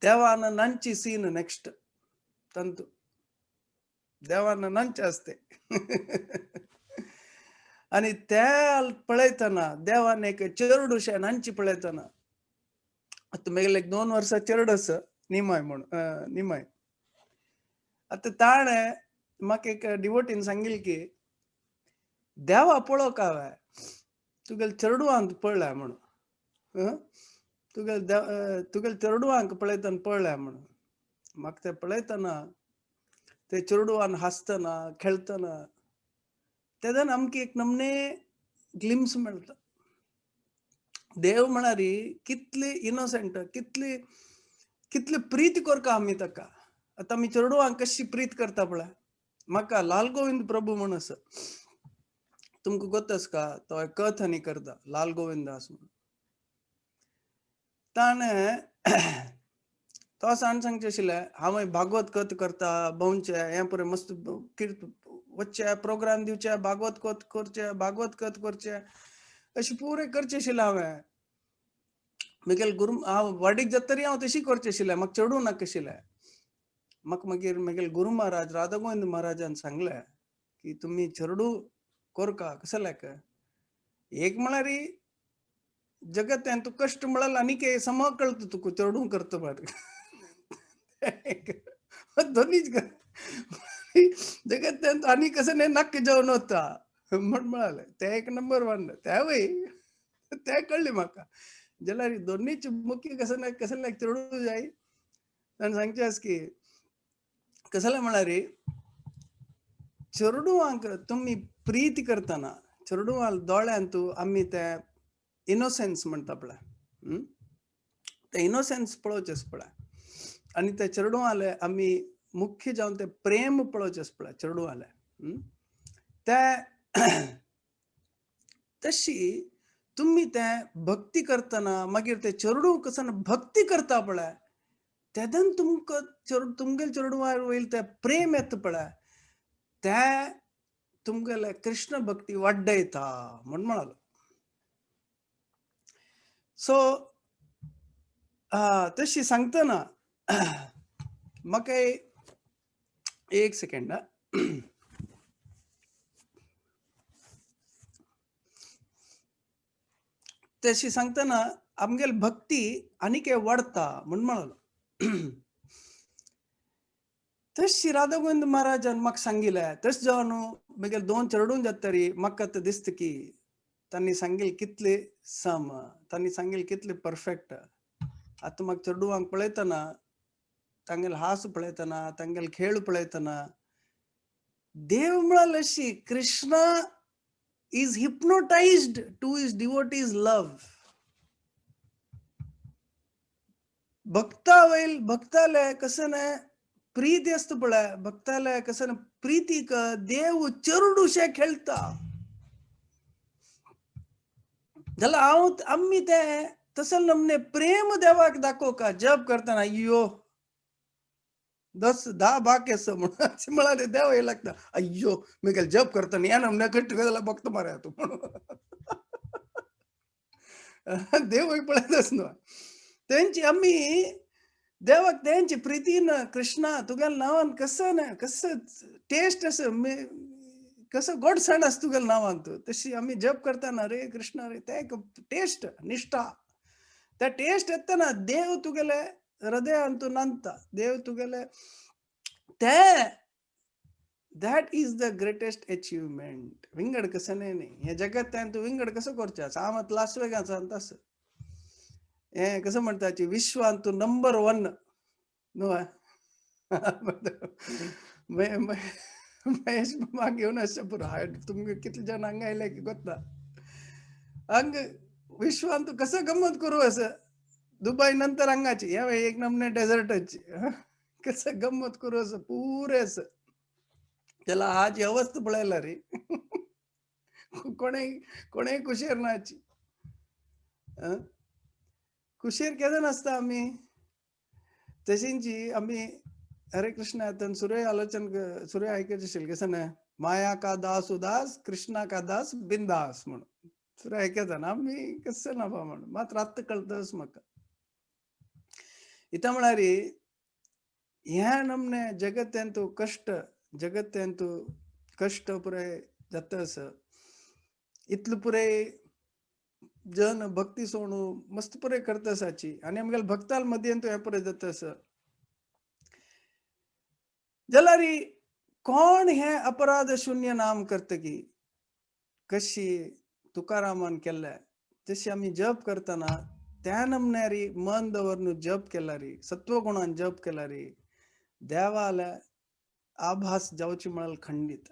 देवान नांची सीन नेक्स्ट ತಂತು देवान नांचे आसते. आनी त्या पळयतना देवान एक चेरडूशें नांची पळयतना आतां म्हगेलें एक 2 वर्सां चेरडू आसा निमाय म्हूण, निमाय. आतां ताणें म्हाका एक डिवोटीन सांगिल्लें की देवा पळोवक हांवें तुगेले चेडवांक पळया म्हणून, तुगेले तुगेले चेडवांक पळयतना पळया म्हणून. म्हाका तें पळयतना ते चेडवान हांसतना खेळतना तेन्ना आमकां एक नमने ग्लिम्स मेळटा. देव म्हळ्यार कितली इनोसंट, कितली कितली प्रीत करता आमी ताका. आतां आमी चेडवांक कशी प्रीत करता पळय. म्हाका लाल गोविंद प्रभू म्हण आसा, तुमकां गोत आसा का, तो एक कथ आनी करता लाल गोविंद दास म्हणून. ताणें तो सांग सांगचें आशिल्लें हांव भागवत कथ करता भोंवचें हें पुरें मस्त कीर्त वचचें प्रोग्राम दिवचें भागवत कथ करचें भागवत कथ करचें अशें पुरें करचें आशिल्लें हांवें. म्हगेले गुरू हांव वाडीक जाता तरी हांव तशी करचें आशिल्लें, म्हाका चेडूं नाका आशिल्लें. म्हाका मागीर म्हगेले गुरू महाराज राधा गोविंद महाराजान सांगलें की तुमी चेडूं कोरका कसल्याक एक म्हळ्यार जगत्यान तूं कश्ट म्हळ्यार आनीक सम कळटा तुका चेडूं करता म्हळ्यार दोनीच जगत्यान आनी कसं नाही नाक्क जेवण वता म्हण म्हळाले. ते एक नंबर वन तेवूय ते कळ्ळें म्हाका. जाल्यार दोनीच मुख्य कसं ना कसल्याक चेडूं जाय. ताणें सांगचें आसा की कसलें म्हळ्यार चेडवांक तुमी प्रीती करतना चेडवां दोळ्यांत आमी ते इनोसन्स म्हणटा पळय, ते इनोसन्स पळोवचें आसा पळय. आनी ते चेडवांले आमी मुख्य जावन ते प्रेम पळोवचें आसा पळय चेडवांले. ते तशी तुमी ते भक्ती करतना मागीर ते चेडूं कसं भक्ती करता पळय तेन्ना तुमकां तुमगेले चेडवा वयलें ते प्रेम येता पळय ते तुमगेले कृष्ण भक्ती वाडयता म्हण म्हणालो. सो तशी सांगतना म्हाका एक सेकेंड तशी सांगतना आमगेले भक्ती आनीक वाडता म्हण म्हणालो. तशी राधा गोविंद महाराजान म्हाका सांगिल्लें तशें जावन म्हगेले दोन चेडूं जाता तरी म्हाका आतां दिसता की तांणी सांगिल्लें कितलें सम, तांणी सांगिल्लें कितलें परफेक्ट. आतां म्हाका चेडवांक पळयतना तांगेले हास पळयतना तांगेले खेळ पळयतना देव म्हळ्यार अशी Krishna is hypnotized to his devotees love. भक्ता वयल भक्ताले कसं ना प्रीती आसता पळय, भक्ताले कसं ना प्रीतीक देव चेडूशे खेळटा. जाल्यार हांव आमी ते तसले नमने प्रेम देवाक दाखोवका जप करतना अय्यो 10-10 बाक आसा म्हणून म्हळ्यार देव हे लागता अय्यो म्हगेले जप करतना ह्या नमन्या कट्ट जाल्यार बघता मरे तूं म्हणून देवूय पळयतच न्हू. तेंची आमी देवाक तेंची प्रितीन कृष्णा तुगेल्या नांवान कसं ना कसं टेस्ट आसा कसं गोडसाण आसा तुगेल्या नांवान तशी आमी जप करतना रे कृष्णा रे ते एक टेस्ट निश्ठा त्या टेस्ट येतना देव तुगेले हृदयान तूं नांदता देव तुगेले ते that is the greatest achievement. विंगड कसं न्ही न्ही हे जगत्यान तूं विंगड कसं करचें सामत लास वेगान तसं हें कसं म्हणटाची विश्वान तूं नंबर 1 न्हू. महेश माग घेवन आसचें पुरो तुमकां कितले जाण हांगा आयले की गोत्ता हांगा विश्वान तूं कसं गम्मत करूं असं दुबय नंतर हांगाची हे एक नमने डेझर्टाची कसं गम्मत करूं असं पुरें असं त्याला आज अवस्था पळयला रे कोणेय कोणेय कुशेर नाची कुशेर केन्ना नासता आमी तशींची आमी हरे कृष्ण आतां सुरय आलोचन सुरय आयकचे आशिल्लें कसं ना माया का दास उदास कृष्णा का दास बिंदास म्हणून सुरय आयकता ना आमी कसं ना बा म्हणून मात रात कळतच म्हाका. इता म्हळ्यार ह्या नमने जगत्यांतू कश्ट जगत्यांतू कश्ट पुराय जाता आसा इतले पुराय जन भक्ती सोडू मस्त पुराय करता आसाची आनी आमगेले भक्ताल मदीं हें पुराय जाता आसा. जाल्यार कोण हें अपराध शून्य नाम करतकी कशी तुकारामान केल्ले तशी आमी जप करतना त्या नमन्यारी मन दवरून जप केल्यारी, सत्वगुणान जप केल्यारी देवाले आभास जावची म्हळ्यार खंडीत.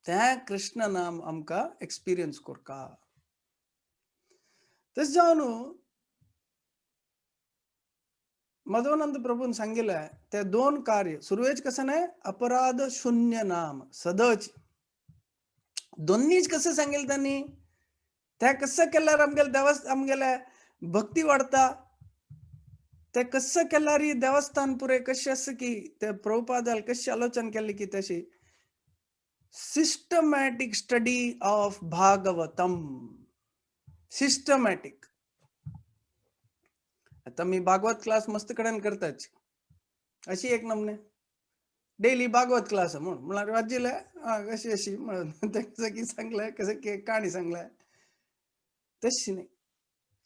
त्या कृष्ण नाम आमकां एक्सपिरियन्स करका. तशें जावन मधवानंद प्रभून सांगिल्लें ते दोन कार्य सुरवेच कसं न्हय, अपराध शून्य नाम सदच. दोन्हीच कसं सांगेल त्यांनी, त्या कसं केल्यार आमगेले देवस्थ आमगेले भक्ती वाडता. ते कसं केल्यार देवस्थान पुरे कशें आसा की ते प्रभुपादाल कशें आलोचन केल्ली की तशी systematic study of Bhagavatam, systematic. आता मी भागवत क्लास मस्त कडेन करताच, अशी एक नमने डेली भागवत क्लास म्हूण म्हळ्यार वाजिल्ले अशी अशी म्हणून तें की सांगलें, कशें की काणी सांगलें, तशी न्ही.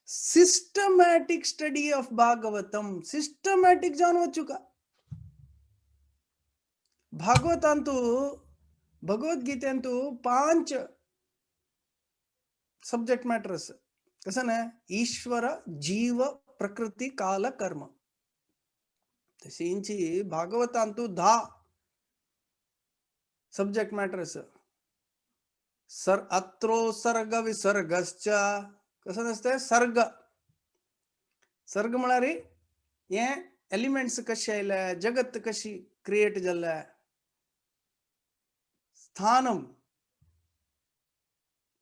Systematic study of Bhagavatam, systematic जावन वचुका. भागवतांतू भगवद्गीतेंतू 5 सब्जेक्ट मॅटर आसा. कसं न्हय, ईश्वर जीव प्रकृती काल कर्म. तशींची भागवतांतू 10 सब्जेक्ट मॅटर आसा. सर अत्रो सर्ग विसर्गश्च कसं नसते, सर्ग सर्ग म्हळ्यार हे एलिमेंट्स कशे आयले, जगत कशी क्रिएट जाल्ले, स्थानम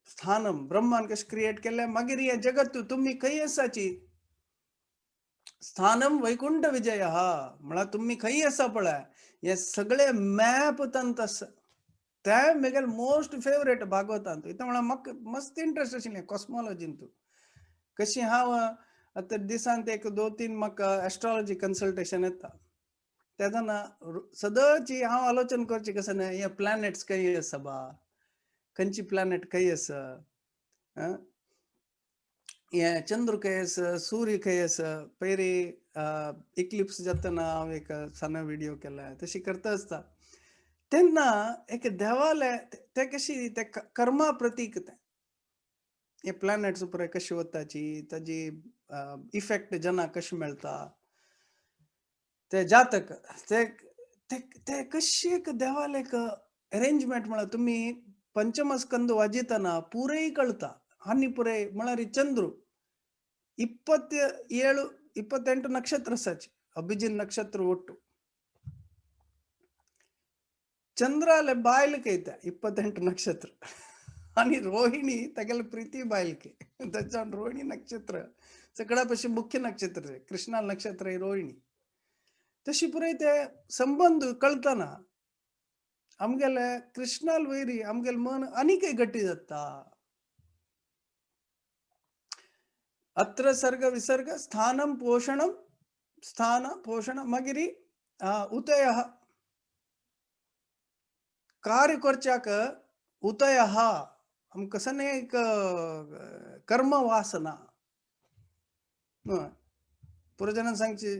स्थानम ब्रह्मान कशें क्रिएट केल्लें, मागीर हें जगत तुमी खंय आसाची, स्थानम वैकुंठ विजय म्हळ्यार तुमी खंय आसा पळय, हे सगळे मॅप तांत आसा. ते म्हगेले मोस्ट फेवरेट भागवतांत. इतलें म्हळ्यार म्हाका मस्त इंट्रस्ट आशिल्लें कॉस्मॉलॉजीन. तूं कशी हांव आतां दिसांत एक 2-3 म्हाका एस्ट्रोलॉजी कन्सल्टेशन येता, तेन्ना सदांच हांव आलोचन करचें कसं न्हय, हे प्लॅनेट्स खंय आसा बा, खंयची प्लॅनेट खंय आसा, हे चंद्र खंय आसा, सूर्य खंय आसा. पयरी इक्लिप्स जातना हांव एक सान व्हिडियो केला, तशी करता आसता. तेन्ना एक देवाले ते कशी ते कर्मा प्रतीक, ते हे प्लॅनेट्स पळय कशी वताची, ताजी इफेक्ट जना कशें मेळटा, ते जातक ते ते कशी एक देवाले एक अरेंजमेंट. म्हळ्यार तुमी पंचमस्कंद वाजितना पुरय कळता. आनी पुरय म्हळ्यार चंद्र 27 28 नक्षत्र आसाची, अभिजिन नक्षत्र ಒಟ್ಟು. ಚಂದ್ರಾಲೆ ಬಾಯ್ಲಿಕ್ಕೆ ಐತೆ 28 ನಕ್ಷತ್ರ, आणि रोहिणी तागेले प्रीती बायलके, ताच्यान रोहिणी नक्षत्र सगळ्या पशी मुख्य नक्षत्र, कृष्णा नक्षत्र ही रोहिणी. तशी पुराय ते संबंध कळतना आमगेले कृष्णाल वैरी आमगेले मन आनीकय गट्टी जाता. अत्र सर्ग विसर्ग स्थानम पोषणम स्थान पोषण मागीर उतयः कार्य करच्याक उतयः आमकां कसं न्ही एक कर्म वासना. न्हय पुरोजनान सांगची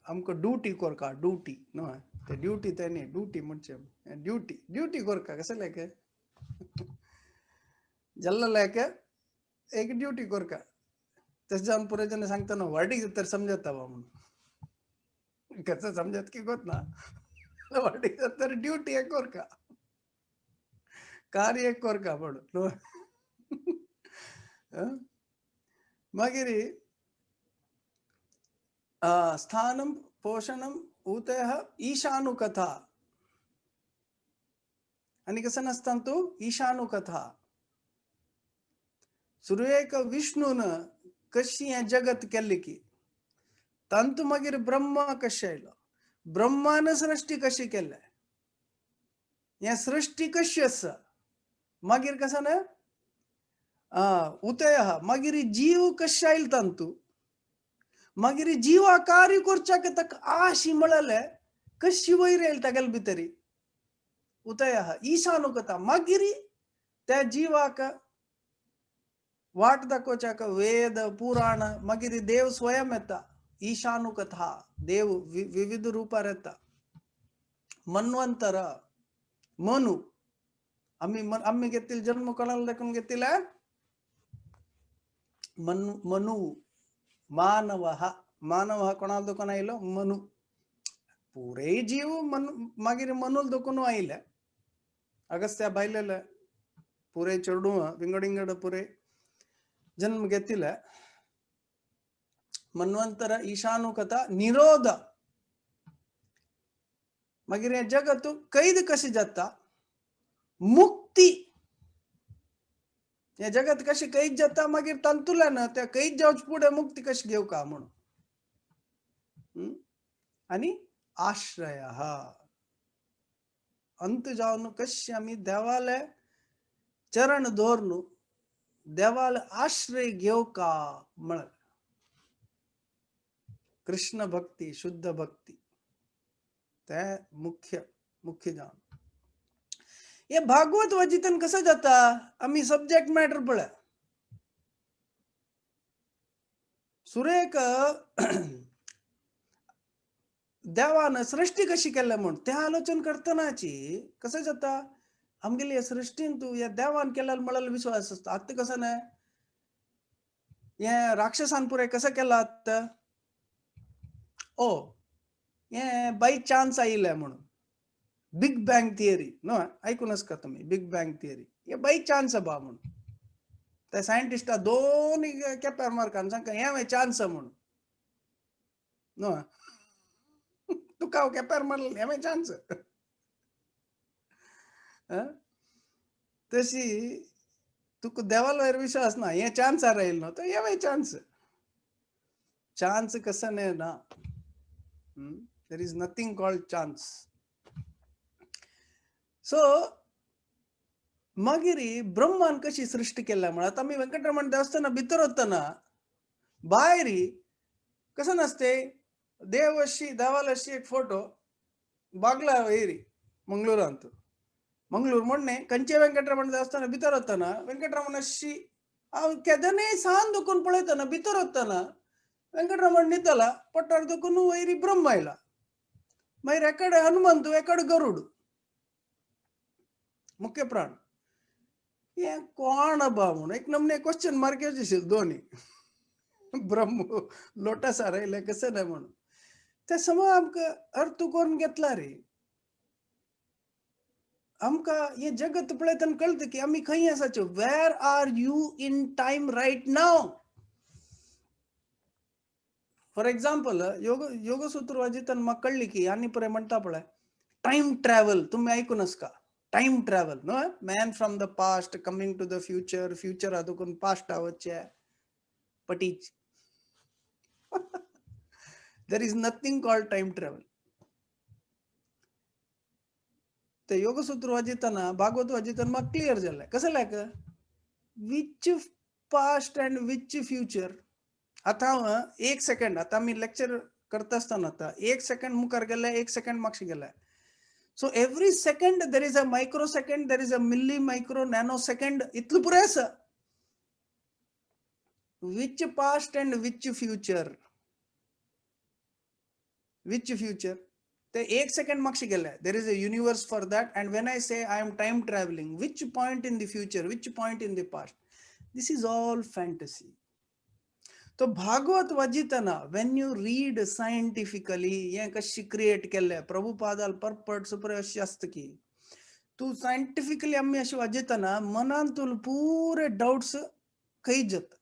आमकां ड्युटी करका, ड्युटी न्हय ते ड्युटी ते न्ही, ड्युटी म्हणचे ड्युटी ड्युटी करका कसं लायक जल्ल लायक एक ड्युटी करका. तशें जावन पुरोजन सांगता न्हू वाडीक जाता समजता बा म्हणून, कसं समजत की गोत ना, वाडीक जाता ड्युटी एक करका, कार्य एक करका म्हणून. मागीर स्थानम पोषणम उतयः ईशानुकथा. आनी कसं नासता तूं ईशानुकथा. सुरवेक विष्णून कशी हें जगत केल्लें की तांतू मागीर ब्रह्मा कशें आयलो, ब्रह्मान सृष्टी कशी केल्ले, हें सृष्टी कशी आसा, मागीर कसं न्हय उतयः मागीर जीव कशें आयलो तांतू, मागीर जिवा कार्य करच्याक ताका आशी म्हळ्यार कशी वयर आयली तागेले भितरी उतयः ईशानुकथा. मागीर त्या जिवाक वाट दाखोवच्याक वेद पुराण, मागीर देव स्वयं येता, ईशानुकथा देव विविध रूपार येता. मन्वंतर मनु आम्ही आम्ही घेतील जन्म कोणाला दाखवून घेतील? मनु मनु मानव मानव कोणाला दाखवून आयलो? मनु. पुरे जीव मनु मागीर मनूल दाखवून आयले. अगस्त्या भायलेले पुरे चेडू विंगड विंगड पुरे जन्म घेतिले. मन्वंतर ईशानुकथा निरोध मागीर हें जगत कैद कशें जाता? मुक्ती. हें जगत कशें कैद जाता? मागीर तातूंतल्यान त्या कैद जावचे फुडें मुक्ती कशी घेवका म्हणून. आनी आश्रय अंत जावन कशें आमी देवाले चरण दवरून देवाले आश्रय घेवका म्हळ्यार कृष्ण भक्ती, शुद्ध भक्ती ते मुख्य मुख्य जावन. हे भागवत वाचितन कसं जाता? आमी सब्जेक्ट मॅटर पळय. सुरेक देवान सृष्टी कशी केल्या म्हूण ते आलोचन करतनाची कसं जाता? आमगेली सृष्टीन तूं ह्या देवान केल्या म्हळ्यार विश्वास आसता. आतां कसं न्हय, हें राक्षसान पुराय कसं केलां आतां? ओ हें बाय चान्स आयिल्लें म्हणून. बिग बँग थियरी न्हय, आयकून आसता तुमी बिग बँग थियरी. हे बाय चान्स बा म्हणून ते सायंटिस्टा दोन केप्यार मारका सांगता हें चान्स म्हणून न्हय. तुका हांव केप्यार मारलें हें चान्स. तशी तुका देवालो विश्वास ना, हें चान्सार आयलो न्हू तर हें चान्स. चान्स कसं न्हय ना. There is nothing called chance. So मागीर ब्रह्मान कशी सृष्टी केल्या म्हळ्यार आतां आमी वेंकटरमण देवस्थाना भितर वतना भायर कसं नासते देव अशी देवाल अशी एक फोटो बागला वयरी मंगळूरांत. मंगळूर ಮೊನ್ನೆ ಕಂಚೆ ವೆಂಕಟರಮಣ ದೇವಸ್ಥಾನ ಭಿತರ ವತ್ತಾನ ವೆಂಕಟರಮಣ ಅಶಿ ಹಾಂव केदनय सान दुखून पळयतना भितर वतना वेंकटरमण न्हिदला, पोटार दुखून वयरी ब्रह्म आयला, मागीर एकडे हनुमंत एकडे गरुड मुख्य प्राण. हें कोण बा म्हणून एक नमने क्वेश्चन मार्क येवचें दोनी ब्रह्म लोटसार आयले कसं न्हय म्हणून. ते सम आमकां अर्थ करून घेतला रे. आमकां हें जगत पळयतना कळटा की आमी खंय आसाचे. Where are you in time right now? For example योग योगसूत्र वाचितना म्हाका कळ्ळी की आनी पळय म्हणटा पळय टायम ट्रॅवल. तुमी आयकून आसका टायम ट्रॅवल न्हय? Man from the past coming to the future, future दुखून पास्ट वचचे पटीच. There is nothing called time travel. ते योगसूत्र वाचितना भागवत वाचितना म्हाका क्लियर जालें. कसं लायक which past and which future. आतां हांव एक सेकंड, आतां आमी लेक्चर करता आसतना आतां एक सेकंड मुखार गेले, एक सेकंड मागशे गेले. So every second there is a micro second, there is a milli micro nano second, इतलो पुराय आसा. Which past and which future? Which future? ते एक सेकंड मागशे गेले. There is a universe for that. And when I say I am time travelling, which point in the future, which point in the past? This is all fantasy. तो Bhagwat वाचितना when you read scientifically हें कशें create केल्लें प्रभुपादाल purport super अशें आसता की तूं scientifically आमी अशें वाजयतना मनान तुल पुरे डाउट्स खंय जाता.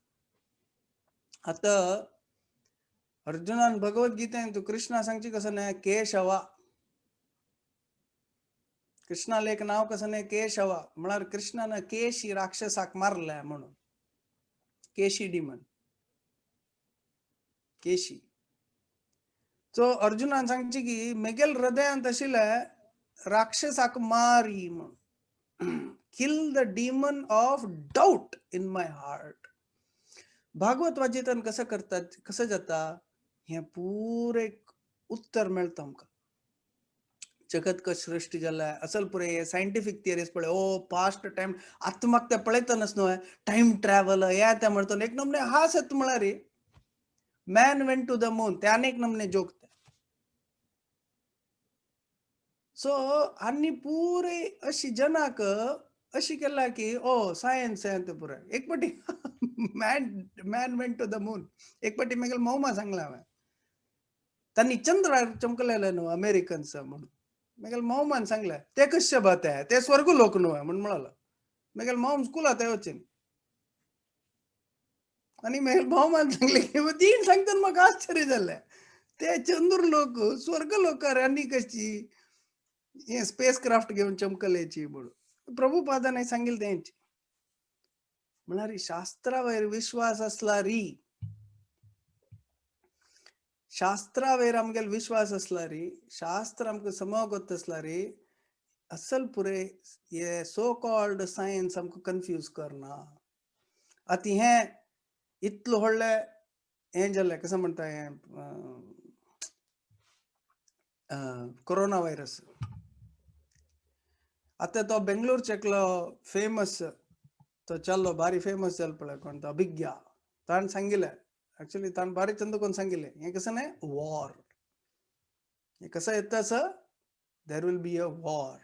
आतां अर्जुनान भगवत गीतेन तूं कृष्णा सांगची कसं न्हय केशवा. कृष्णाले एक नांव कसं न्हय केशवा म्हळ्यार कृष्णान केशी राक्षसाक मारले म्हणून. केशी डिमन केशी. सो अर्जुनान सांगची की मेगेल हृदयांत आशिल्ले राक्षसाक मारी म्हणून. Kill the demon of doubt in my heart. Bhagwat वाचितन कसं करतात कसं जाता हें पुरें उत्तर मेळटा आमकां. जगत कशें सृश्टी जाल्या असल पुरें सायंटिफीक थियरीज पळय. ओ पास्ट टायम आतां म्हाका तें पळयतनाच न्हय टायम ट्रॅवल हें तें म्हणटा एक नमने हास येता म्हळ्यार man went to the moon ते आनी एक नमने जोक ते. सो आनी पुरे अशी जनाक अशी केला की ओ सायन्स पुराय. एक पटी man man went to the moon. एक पटी मागीर मौमा सांगला हांवें, तांणी चंद्रार चमकलेले न्हू अमेरिकन्स म्हणून. मागीर मौमान सांगलें ते कशे बात ते स्वर्ग लोक न्हू म्हण म्हणलो. मागीर मौम स्कुलात वचून आनी मागीर मौमान सांगलें की तीन सांगतना म्हाका आश्चर्य जालें, ते चंद्र लोक स्वर्ग लोकार आनी कशी हे स्पेस क्राफ्ट घेवन चमकल्याची म्हणून. प्रभुपादान सांगितलं तेंच म्हळ्यार शास्त्रावयर विश्वास असला री, शास्त्रावयर आमगेलो विश्वास असला री, शास्त्र आमकां समगत आसला री, असल पुरे हे सो कॉल्ड सायन्स आमकां कन्फ्यूज करना. आतां हें इतलो व्हडलें हें जालें, कसं म्हणटा हें कोरोना व्हायरस. आतां तो बेंगलोरचो एकलो फेमस तो चल्लो भारी फेमस जालो पळय कोण तो अभिज्ञा, ताणें सांगिल्लें एक्चुअली ताणें बारीक चंद कोण सांगिल्लें हें कसं न्हय वॉर, हें कसं येता आसा there will be a war.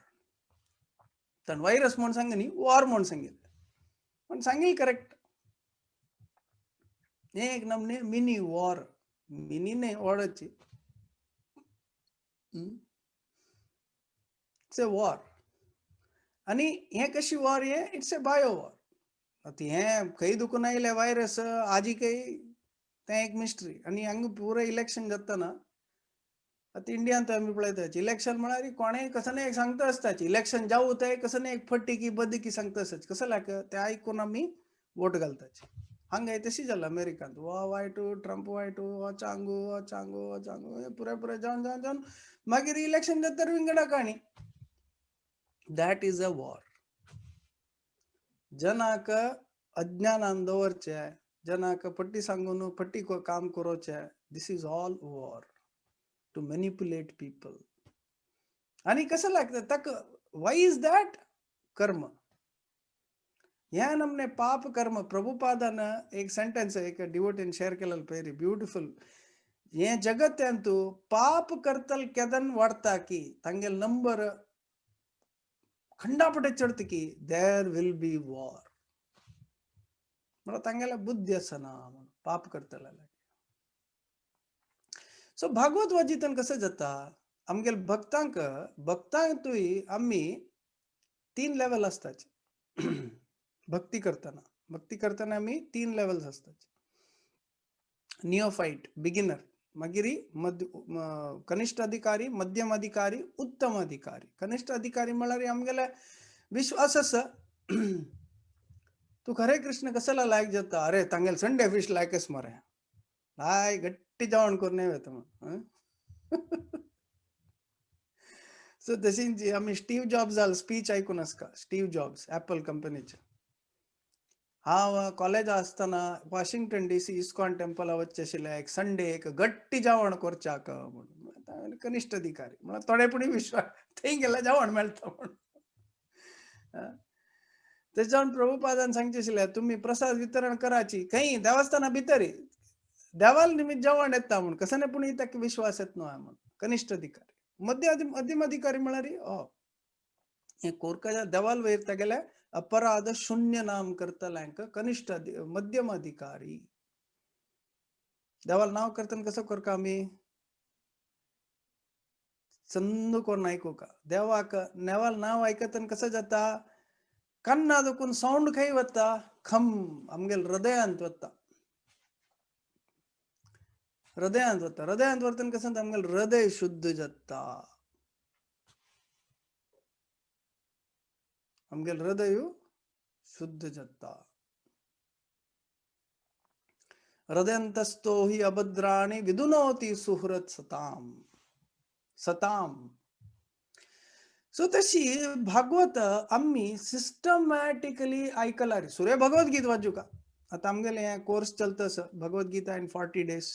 ताणें व्हायरस म्हूण सांग न्ही, वॉर म्हूण सांगिल्लें, पण सांगिल्लें करेक्ट. हें एक नमने मिनी वॉर, मिनी न्हय वॉराची, it's a war. आनी हें कशी वॉर, हें it's a bio war. आतां हें खंय दुखून आयलें व्हायरस आजी खंय तें एक मिस्ट्री. आनी हांगा पुरो इलेक्शन जाता ना आतां इंडियान आमी पळयता इलेक्शन म्हळ्यार कोणेय कसं एक सांगता आसताच, इलेक्शन जावं तें कसं एक फटी बदकी सांगता आसताच, कसं लायक तें आयकून आमी वोट घालताच. हांगा तशी जालां अमेरिकांत, हो वायटू ट्रंप वायटू, हो चांगू हो चांगू हो चांगू, हे पुरे पुरे जावन जावन जावन मागीर इलेक्शन जाता तर विंगडा काणी. That is a war. जनाक अज्ञानान दवरचे, जनाक पट्टी सांगून पट्टी काम करोचे, this is all war to manipulate people. आनी कसं लागता ताका, वाय is that कर्म. ह्या नमने पाप कर्म. प्रभुपादान एक सेंटेन्स एक डिवोटीन शेअर केलेलं पळय ब्युटिफुल, हे जगत्यांतू पाप करतल केदन वाडता की तांगेल नंबर खंडापटे चडत की there will be war. म्हळ्यार तांगेले बुद्धी आसना म्हणून पाप करतले. सो भागवत वाजितन कसं जाता आमगेले भक्तांक, भक्तांतूय आमी तीन लेवल आसताच भक्ती करतना. भक्ती करतना आमी तीन लेवल्स आसतात. नियोफाईट बिगिनर, मागीर मध्य कनिष्ठ अधिकारी, मध्यम अधिकारी, उत्तम अधिकारी. कनिष्ठ अधिकारी म्हळ्यार आमगेले विश्वास आसा तूं खरें कृष्ण कसला लायक जाता, अरे तांगेले संडे फिश लायकच मरे, लाय गट्टी जेवण करून वता म्हण. सो तशीच आमी स्टीव जॉब्स स्पीच आयकून आसका, स्टीव जॉब्स ऍपल कंपनीचे. हांव कॉलेजा आसतना वॉशिंग्टन डीसी इस्कॉन टेम्पला वचचें आशिल्लें एक संडे एक गट्टी जेवण करच्याक म्हणून. कनिष्ठ अधिकारी म्हळ्यार थोडे पुणी विश्वास थंय गेल्यार जेवण मेळटा म्हणून. तेज्या जावन प्रभुपादान सांगचें आशिल्लें तुमी प्रसाद वितरण कराची खंय देवस्थाना भितरी देवाल निमित्त जेवण येता म्हूण, कसं नाही पूण ताका विश्वास येत न्हय म्हूण. कनिष्ठ अधिकारी. मध्यम अधिकारी म्हळ्यार हो हे कोरकाच्या देवाल वयर तागेले अपराध शून्य नाम करतल्यांक कनिष्ठ मध्यम अधिकारी. देवाल नाव करतना कसो करका आमी चंद कोण आयकुका, देवाक नेवाल नाव आयकतना कसं जाता, कन्ना दुखून सावंड खंय वता, खम आमगेल हृदयांत वता, हृदयांत वता. हृदयांत वतना कसं आमगेल हृदय शुद्ध जाता, आमगेल हृदय शुद्ध जाता. हृदयंतस्थो हि अभद्राणि विदुनोति सुहृत् सताम सताम. सो तशी भागवत आमी सिस्टमॅटिकली आयकला रे. सूर्य भगवद्गीता वाचूका आतां आमगेले हे कोर्स चलता आसा भगवद्गीता इन 40 डेज.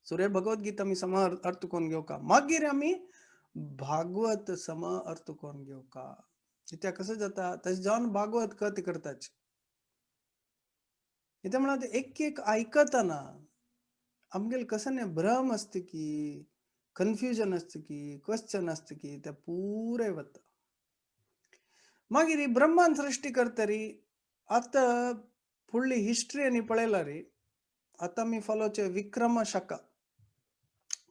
सूर्य भगवद्गीता आमी सम अर्थ करून घेवका, मागीर आमी भागवत सम अर्थ करून घेवका. कित्याक कसं जाता तशें जावन भागवत कथ करताच. कित्याक म्हणल्यार एक एक आयकतना आमगेले कसं न्ही भ्रम आसता की कन्फ्युजन आसता की क्वेश्चन आसता की ते पुरे वता. मागीर ब्रह्मान सृश्टी करतरी. आतां फुडली हिस्ट्री आनी पळयला रे, आतां आमी फॉलोचे विक्रम शक,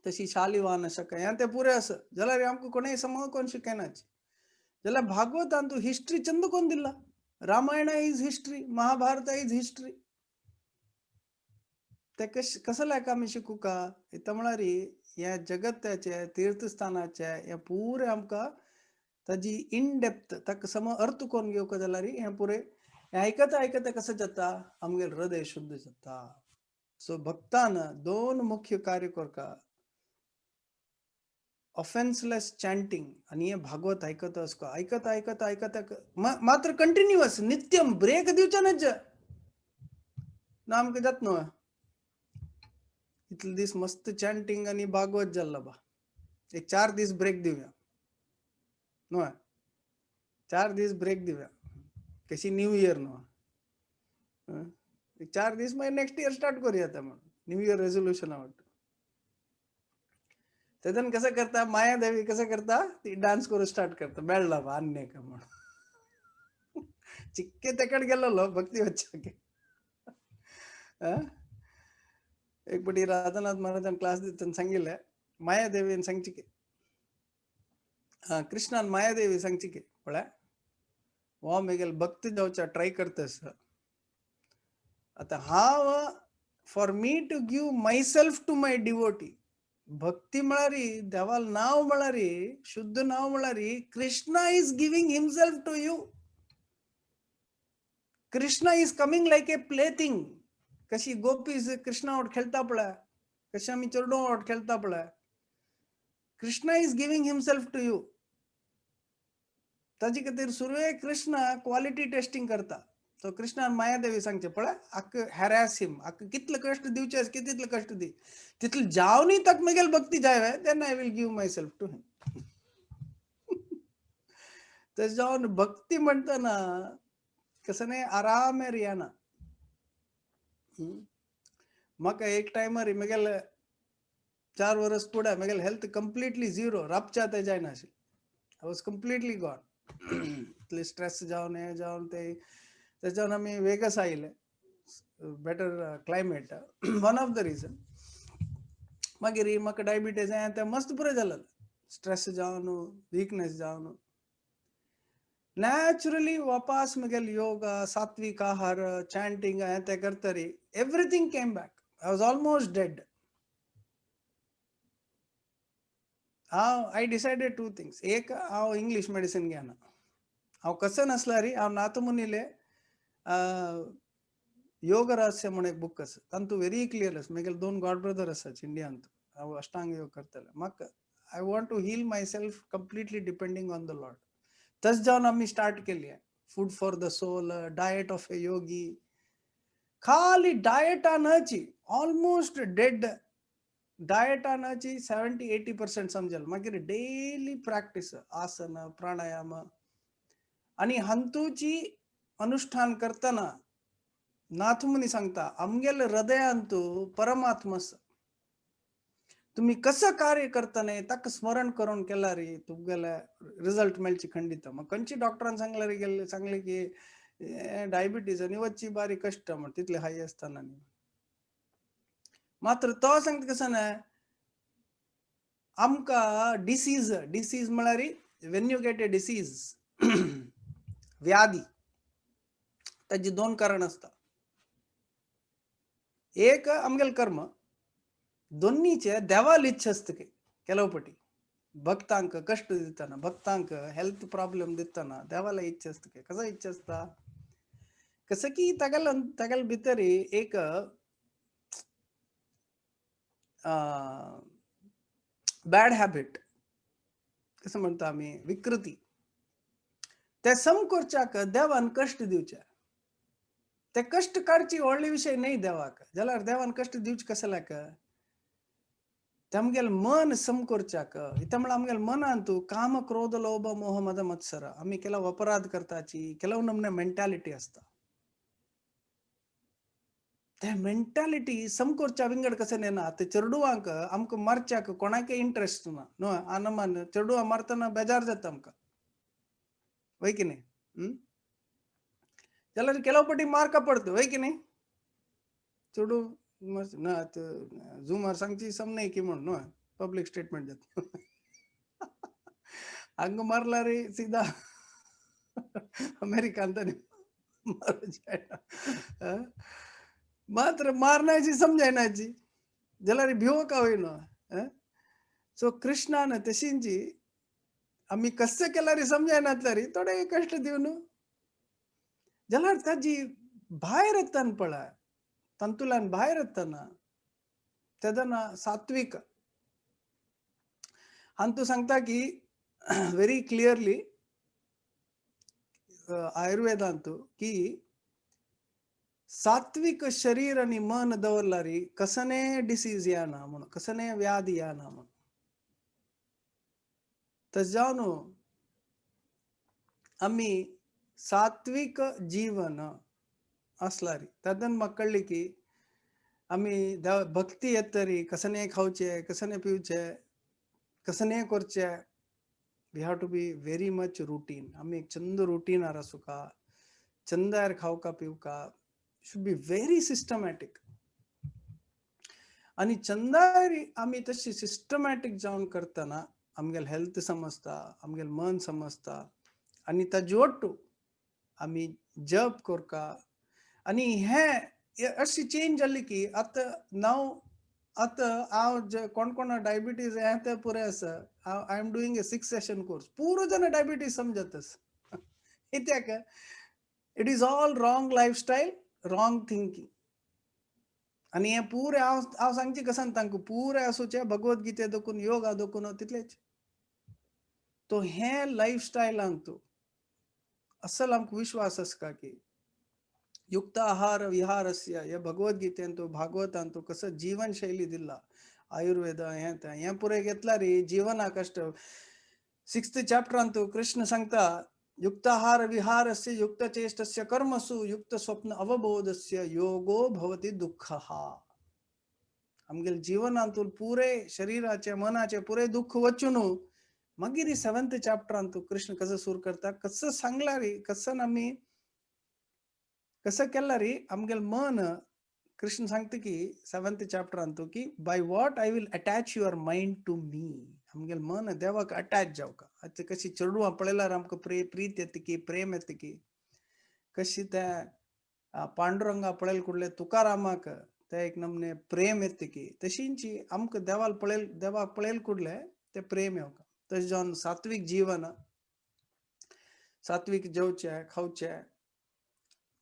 तशी शालिवान शक, हें तें पुरें आसा. जाल्यार आमकां कोणेय समज कोण शिकयनाच. जाल्यार भागवतान तूं हिस्ट्री चंद कोण दिला? Ramayana is history, Mahabharata is history. ते कसले आमी शिकूका? इतलें म्हळ्यार ह्या जगत्याचे तीर्थस्थानाचे हे पुरें आमकां ताजी इन डेप्थ ताका सम अर्थ करून घेवंक जाल्यार हें पुरें हें आयकता आयकता कसं जाता, आमगेलें हृदय शुद्ध जाता. सो भक्तान दोन मुख्य कार्य करका, ऑफेन्सलेस चॅन्टिंग आनी हें भागवत आयकता असो आयकता आयकता आयकता मात्र कंटिन्युअस नित्यम, ब्रेक दिवचे नज ना आमकां जाता न्हू. इतले दीस मस्त चॅन्टिंग आनी भागवत जाल्लो बा, एक 4 दीस ब्रेक दिवया न्हू, 4 दीस ब्रेक दिवया, कशी न्यू इयर न्हू, एक 4 दीस मागीर नेक्स्ट इयर स्टार्ट करूया म्हणून न्यू इयर रेझोल्युशन आवडटा. तेजन कसं करता मायादेवी, कसं करता ती डान्स करून स्टार्ट करता, मेळला बा अन्य का म्हणून चिक्के तेकड गेलेलो भक्ती वच्चाके. एक पटी राधानाथ महाराजान क्लास दितना सांगिल्लें, मायादेवीन सांगचिके, कृष्णान मायादेवी सांगचिके, पळय हो मेगेल भक्त जावच्या ट्राय करतस, आतां हांव for me to give myself to my devotee. भक्ती म्हळ्यार देवाल नांव म्हळ्यार शुद्ध नांव म्हळ्यार Krishna is giving himself to you. Krishna is coming like a plaything. कशी गोपीज कृष्णा वाट खेळता पळय, कशी आमी चेडूं वाट खेळता पळय, Krishna is giving himself to you. ताजे खातीर सुरवेक कृष्णा क्वालिटी टेस्टिंग करता. सो कृष्णान मायादेवी सांगचे, पळय आक हॅरॅस हिम, आक कितले कश्ट दिवचे तितले कश्ट दी, तितले जावनी तक मेगेल भक्ती जाय, then I will give myself to him. तशें जावन भक्ती म्हणटना कसं न्ही आरामेर येना. म्हाका एक टायमार मेगेले 4 वर्स फुडें मेगेले हेल्थ कंप्लिटली झिरो, रापच्या ते जायनाशिल्लें, I was completely gone. इतले स्ट्रेस जावन हें जावन ते तेच्यान आमी वेगस आयले, better climate, one of the reason. मागीर म्हाका डायबिटीज हें तें मस्त पुरो जालें, स्ट्रेस जावन विकनेस जावन. नॅचरली वापास म्हगेले योगा, सात्वीक आहार, चॅन्टिंग हें तें करतरी everything came back. I was almost dead. हांव I decided 2 things. एक, हांव इंग्लीश मेडिसीन घेना, हांव कसं नासल्यार हांव नाथमुनीले योग रहस्य म्हूण एक बूक आसा, तातूंत व्हेरी क्लियर आसा. म्हगेले 2 गॉड ब्रदर आसात इंडियांत, हांव अष्टांग योग करताले. म्हाका I want to heal myself completely depending on the lord. तशें जावन आमी स्टार्ट केली food for the soul, diet of a yogi. खाली डायटानची ऑलमोस्ट डेड, डायटानची 70-80% समजल. मागीर डेली प्रॅक्टीस, आसन, प्राणायाम आनी हांतूची अनुष्ठान करतना नाथमुनी सांगता आमगेले हृदयांतू परमात्मा आसा, तुमी कसं कार्य करतना ताका स्मरण करून केल्यार तुमगेले रिजल्ट मेळची खंडित. मग खंयची डॉक्टरान सांगल्यार गेल्ले सांगले की डायबिटीज आनी वच्ची बारीक कश्ट म्हण तितले हाय आसतना. मात्र तो सांगता कसं ना, आमकां डिसीज, डिसीज म्हळ्यार when you get a disease, व्याधी, ताजी 2 कारण आसता. एक आमगेले कर्म, दोन्हीचे देवाल इच्छा आसता की ಕೆಲವು पटी भक्तांक कश्ट दितना, भक्तांक हेल्थ प्रॉब्लेम दितना देवाला इच्छा आसता की कसो इच्छा आसता, कसं की तागेले तागेले भितर एक बॅड हॅबिट कसं म्हणटा आमी, विकृती, ते सम करच्याक देवान कश्ट दिवचे. ते कश्ट काडची व्हडली विशय न्हय देवाक, जाल्यार देवान कश्ट दिवचे कसल्याक, आमगेले मन सम करच्याक. इतलें म्हळ्यार आमगेले मनांत काम क्रोध लोभ मोह मद मत्सर, आमी ಕೆಲವು अपराध करताची, ಕೆಲವು नमने मेंटालिटी आसता, ते मेंटालिटी सम करच्या विंगड कशें नेना. ते चेडवांक आमकां मारच्याक कोणाकय इंट्रस्ट ना न्हू, आनमान चेडवां मारतना बेजार जाता आमकां, वय की न्ही? जाल्यार ಕೆಲವು पटी मार्का पडतो हय की नाही? चेडूं ना झुमार सांगची सम नाही की म्हणून न्हू, पब्लीक स्टेटमेंट जाता. हांगा मारला रे सीधा अमेरिकान तरी मारू जायना. मात्र मारण्याची समजायनाची जाल्यार भिवोका होयना. सो कृष्णान तशींची आमी कशें केल्यार समजायनातल्यार थोडे कश्ट दिवन जाल्यार ताजी भायर येतान पळय, तातूंतल्यान भायर येतना तेदना सात्वीक. हांतू सांगता की व्हेरी क्लियरली आयुर्वेदांतू की सात्विक शरीर आनी मन दवरल्यार कसने डिसीज येना म्हणून, कसने व्याधी येना म्हणून. तशें जावन आमी सात्विक जीवन आसल्यार तेन्ना म्हाका कळ्ळें की आमी भक्ती येतरी कसने खावचें, कसने पिवचें, कसने करचें, we have to be very much routine. आमी एक Chand रुटीनार आसूका, चंदार खावका पिवका, should be very systematic. आनी चंदार आमी तशी सिस्टमॅटीक जावन करतना आमगेले हेल्थ समजता, आमगेले मन समजता आनी ताजे ओट्टू आमी जप करका. आनी हे अशी चेंज जाली की आतां नाव आतां हांव जे कोण कोण डायबिटीज हें तें पुरें आसा, हांव I am doing a 6 session course, पुरो जाणां डायबिटीज समजतस. कित्याक? It is all wrong lifestyle, wrong thinking. आनी हें पुरें हांव हांव सांगची कसान तांकां पुरें आसूचें भगवत गीते दोकून, योगा दोकून तितलेच. तो हें लायफस्टायलान तूं असल आमकां विश्वास आसका की युक्त आहार विहारस्य हे भगवत गीतेन, भागवतान कसं जीवन शैली दिला, आयुर्वेद हें तें हें पुरें घेतल्यार जीवना कश्ट. सिक्स्थ चॅप्टरांतू कृष्ण सांगता, युक्ताहार विहारस्य युक्त चेष्टस्य कर्मसु युक्त स्वप्न अवबोधस्य योगो भवति दुःखः. आमगेले जीवनांतून पुरे शरीराचे मनाचे पुरे दुःख वचून मागीर सेवन्थ चॅप्टरांतू कृष्ण कसं सुरू करता, कसं सांगला रे, कसं आमी कसं केला रे आमगेले मन. कृष्ण सांगता की सेवन्थ चॅप्टरांतू की by what I will attach your mind to me. आमगेले मन देवाक अटॅच जावका. आतां कशी चेडवां पळयल्यार आमकां प्रीत येता की, प्रेम येता की, कशी त्या पांडुरंगा पळयल कुडले तुकारामाक ते एक नमने प्रेम येता की, तशींची आमकां देवाक पळयल, देवाक पळयल कुडले ते प्रेम येवका. तशें जावन सात्वीक जीवन, सात्वीक जेवचें खावचें,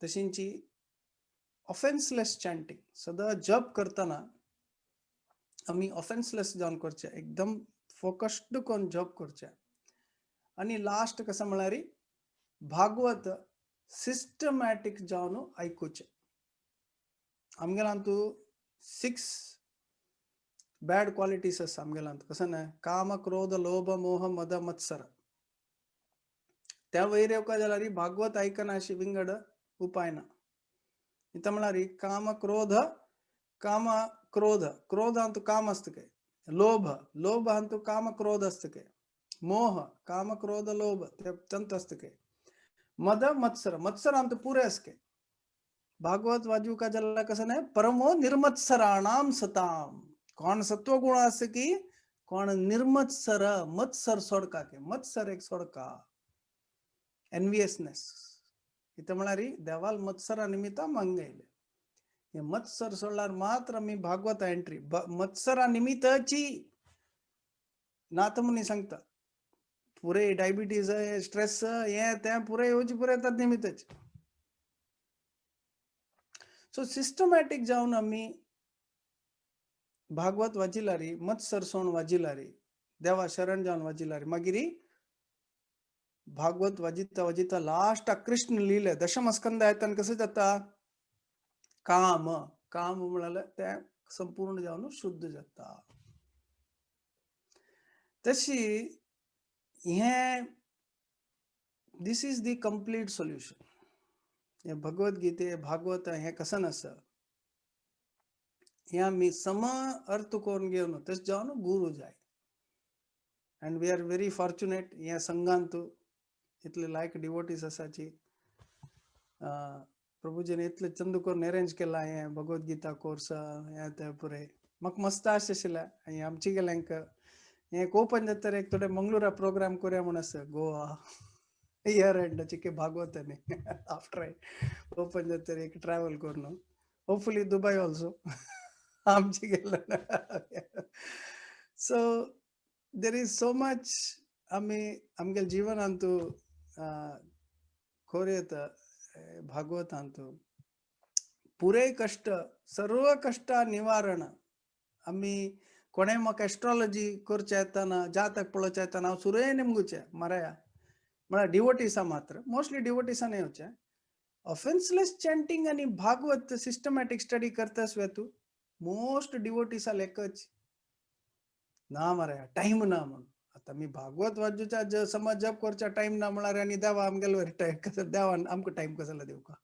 तशींची ऑफेन्सलेस चॅन्टिंग, सदां जप करतना आमी ऑफेन्सलेस जावन करचें, एकदम फोकस्ड करून जप करचें. आनी लास्ट कसं म्हळ्यार भागवत सिस्टमॅटीक जावन आयकुचें. आमगेलांतू 6 बॅड क्वालिटीज आसा आमगेलांत, कसं न्हय? काम क्रोध लोभ मोह मद मत्सर. त्या वयर येवका जाल्यार भागवत आयकना अशी विंगड उपाय ना. इथं म्हळ्यार काम क्रोध, काम क्रोध, क्रोध अंतू काम आसता काय, लोभ, लोभ अंतू काम क्रोध आसता काय, मोह, काम क्रोध लोभ तंत आसता काय, मद मत्सर, मत्सर अंतू पुरे आसता काय. भागवत वाजूका जाल्यार कसं न्हय, परमो निर्मत्सराणाम सताम. कोण सत्वगुण आसा की कोण निर्मत्सर, मत्सर सोडका के, मत्सर एक सोडका, एनवियसनेस. इथं म्हळ्यार देवाल मत्सरा निमित्त मांगयले, हे मत्सर सोडल्यार मात्र आमी भागवत एंट्री. मत्सरा निमित्ताची नाथमुनी सांगता पुरे डायबिटीज, स्ट्रेस, हे तें पुरे येवचे पुरे येतात निमित्ताचे. सो सिस्टमॅटीक जावन आमी भागवत वाजिलारी, मत्सर सोण वाजिलारी, देवा शरण जावन वाजिलारी, मागीर भागवत वाजिता वाजिता लास्ट कृष्ण लिहिले दशम स्कंद येताना कसं जाता, काम काम म्हळ्यार तें संपूर्ण जावन शुद्ध जाता. तशी हें this is the complete solution. हे भगवत गीते भागवत हें कसन आसा, हें आमी सम अर्थ करून घेवन तशें जावन गुरू जाय. And we are very fortunate, ह्या संघांत इतले लायक डिवोटीस आसाची. प्रभुजीन इतले चंद करून अरेंज केला हें भगवत गीता कोर्स हें तें पुरें. म्हाका मस्त आश आशिल्लें आनी आमची गेल्यांक हें ओपन जाता एक थोडे मंगळुरा प्रोग्राम करूया म्हूण आसा. गोवा इयर एंड चिके भागवत न्ही, आफ्टर ओपन जाता एक ट्रॅवल करून, होपफुली दुबय ऑल्सो आमची गेल्ले. So there is so much आमी आमगेल्या जिवनांतू कोरयेता. भागवतांतू पुरे कश्ट, सर्व कश्ट निवारण. आमी कोणें म्हाका एस्ट्रोलॉजी करचें येताना, जातक पळोवचें येताना, हांव सुरय निमगुचें मराया. म्हळ्यार डिवोटिसा मात्र, मोस्टली डिवोटिसांनी येवचें. ऑफेन्सलेस चॅन्टिंग आनी भागवत सिस्टमॅटीक स्टडी करतास वे तूं, मोस्ट डिवोटिसा लेखच ना मरे, टायम ना म्हणून. आतां मी भागवत वाचूच्या, समज जप करच्या टायम ना म्हळ्यार आनी देवा आमगेलो टायम कसो, देवान आमकां टायम कसो दिवका?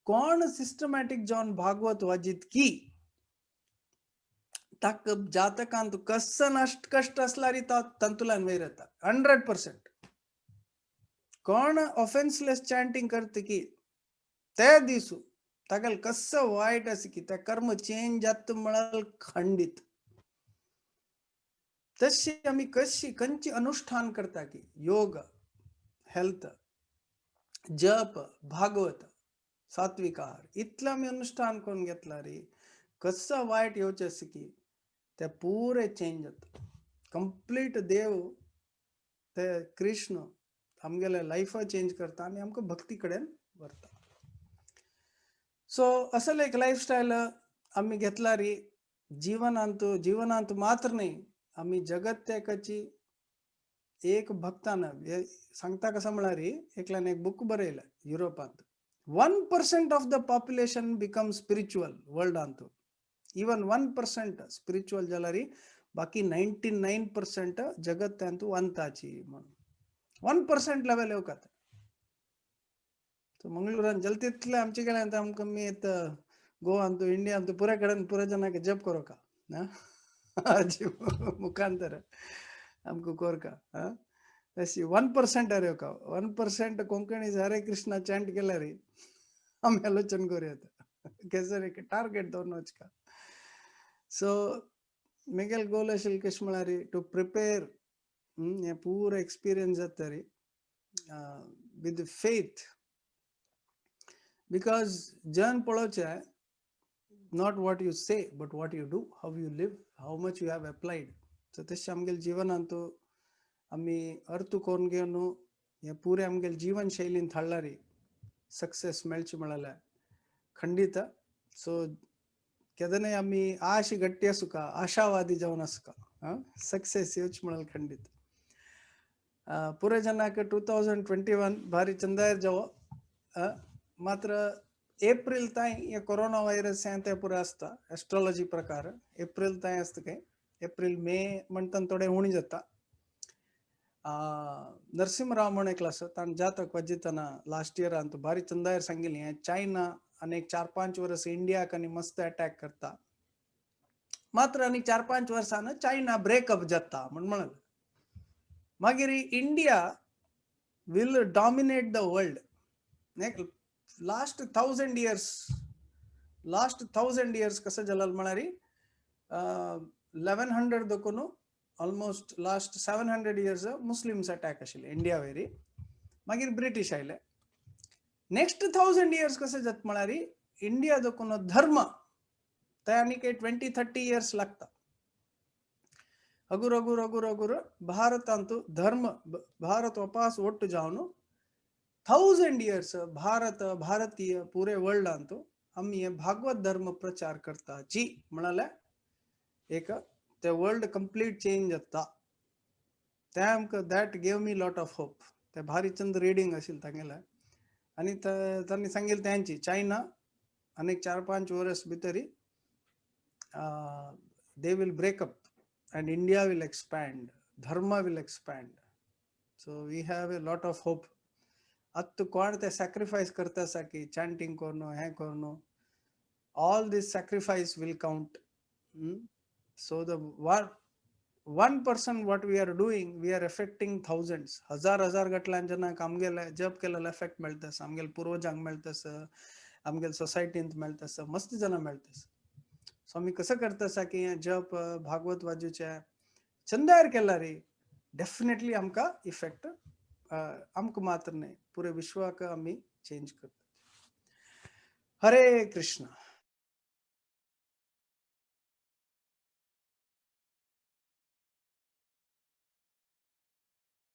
कोण सिस्टमॅटीक जावन भागवत वाजीत की ताका जातकांत कस नश्ट कश्ट आसल्यार तातूंतल्यान वयर येता 100%. कोण ऑफेन्सलेस चॅन्टिंग करता की ते दिसू ताका कसो वायट आसा की ते कर्म चेंज जाता म्हळ्यार खंडीत. तशी आमी कशी खंयची अनुष्ठान करता की योग, हेल्थ, जप, भागवत, सात्विक आहार, इतलें आमी अनुष्ठान करून घेतला रे, कसो वायट येवचें आसा की ते पुरे चेंज जाता कंप्लीट. देव ते कृष्ण आमगेले लायफा चेंज करता आनी आमकां भक्ती कडेन व्हरता. सो असले एक लायफस्टायल आमी घेतला री जिवनांत, जिवनांत मात्र न्ही, आमी जगत्याकाची एक भक्तान सांगता. कसं म्हळ्यार एकल्यान एक बुक बरयलें युरोपांत, 1% of the population become spiritual वर्ल्डांत, even 1% spiritual जाल्यार बाकी 99% जगत्यांत अंताची म्हणून. 1% लेवल येवकात. मंगळुरान जलतीतले आमचे कडेन आमकां मी गोवांत, इंडियांत पुऱ्या कडेन पुऱ्या जणांक जप करोका मुखांतर आमकां कोरका. अशी 1% येवका, 1% कोंकणी हरे कृष्णा चॅन्ट केल्यार आमी आलोचन करूया केसर एक टार्गेट दवरून वचका. सो मेगेल गोल आशिल्लें कशें म्हळ्यार टू प्रिपेर हें पुरो एक्सपिरियन्स जाता रे विथ फेथ, because जन पळोवचें not what you say but what you do, how you live, how much you have applied. So तशें आमगेले जिवनांत आमी अर्थ करून घेवन हें पुरें आमगेले जिवन शैलीन थाळ्ळारी सक्सेस मेळचें म्हळ्यार खंडीत. सो केदनाय आमी आश गट्टी आसुका, आशावादी जावन आसुका, सक्सेस येवचें म्हळ्यार खंडीत. पुरे जनाक 2021 भारी चंदायर जावो. मात्र एप्रिल तांय हे कोरोना व्हायरस हें तें पुरो आसता. एस्ट्रोलॉजी प्रकार एप्रिल तांय आसता काय, एप्रिल मे म्हणटान थोडें उणी जाता. नरसिंहराव म्हण एकलो आसा, ताणें जातक वाजितना लास्ट इयरान भारी चंदायर सांगिल्लें, हें चायना आनी एक 4-5 वर्स इंडियाक आनी मस्त अटॅक करता, मात्र आनी 4-5 वर्सान चायना ब्रेकअप जाता म्हण म्हणलें. मागीर India will dominate the world. Last 1000 years, last 1000 years कसं जालें म्हळ्यार 1100 देखून almost last 700 years Muslims attack आशिल्ले इंडिया वयरी. मागीर ब्रिटीश आयले. नेक्स्ट 1000 इयर्स कशें जाता म्हळ्यार इंडिया देखून धर्म ते आनीक 20-30 इयर्स लागता. हगुर हगुर हगुर हगुर भारतांत धर्म, भारत वापास ಒಟ್ಟು जावन 1000 इयर्स भारत, भारतीय पुरे वर्ल्डांत आमी भागवत धर्म प्रचार करताची म्हणाले एक ते वर्ल्ड कंप्लीट चेंज जाता. ते आमकां that gave me lot of hope. ते भारी चंद रिडींग आशिल्लें तांगेलें आनी तांणी सांगिल्लें तांची चायना आनीक 4-5 वर्स भितरी they will break up and India will expand, dharma will expand. So we have a lot of hope. आतां कोण ते सॅक्रिफायस करता आसा की चॅन्टिंग करून हें करून, all this sacrifice will count. So the one One person what we are doing, we are affecting thousands. हजार हजार गटल्यान जेन्ना आमगेले जप केलेले एफेक्ट मेळटा आसा, आमगेले पुर्वजांक मेळटा आसा, आमगेले सोसायटींत मेळटा आसा, मस्त जाणां मेळटा आसा. सो आमी कसं करता आसा की हें जप, भागवत वाजूचें चंदायर केला रे, डेफिनेटली आमकां इफेक्ट, आमकां मात्र न्हय, पुरे विश्वाक आमी चेंज करता. हरे कृष्ण.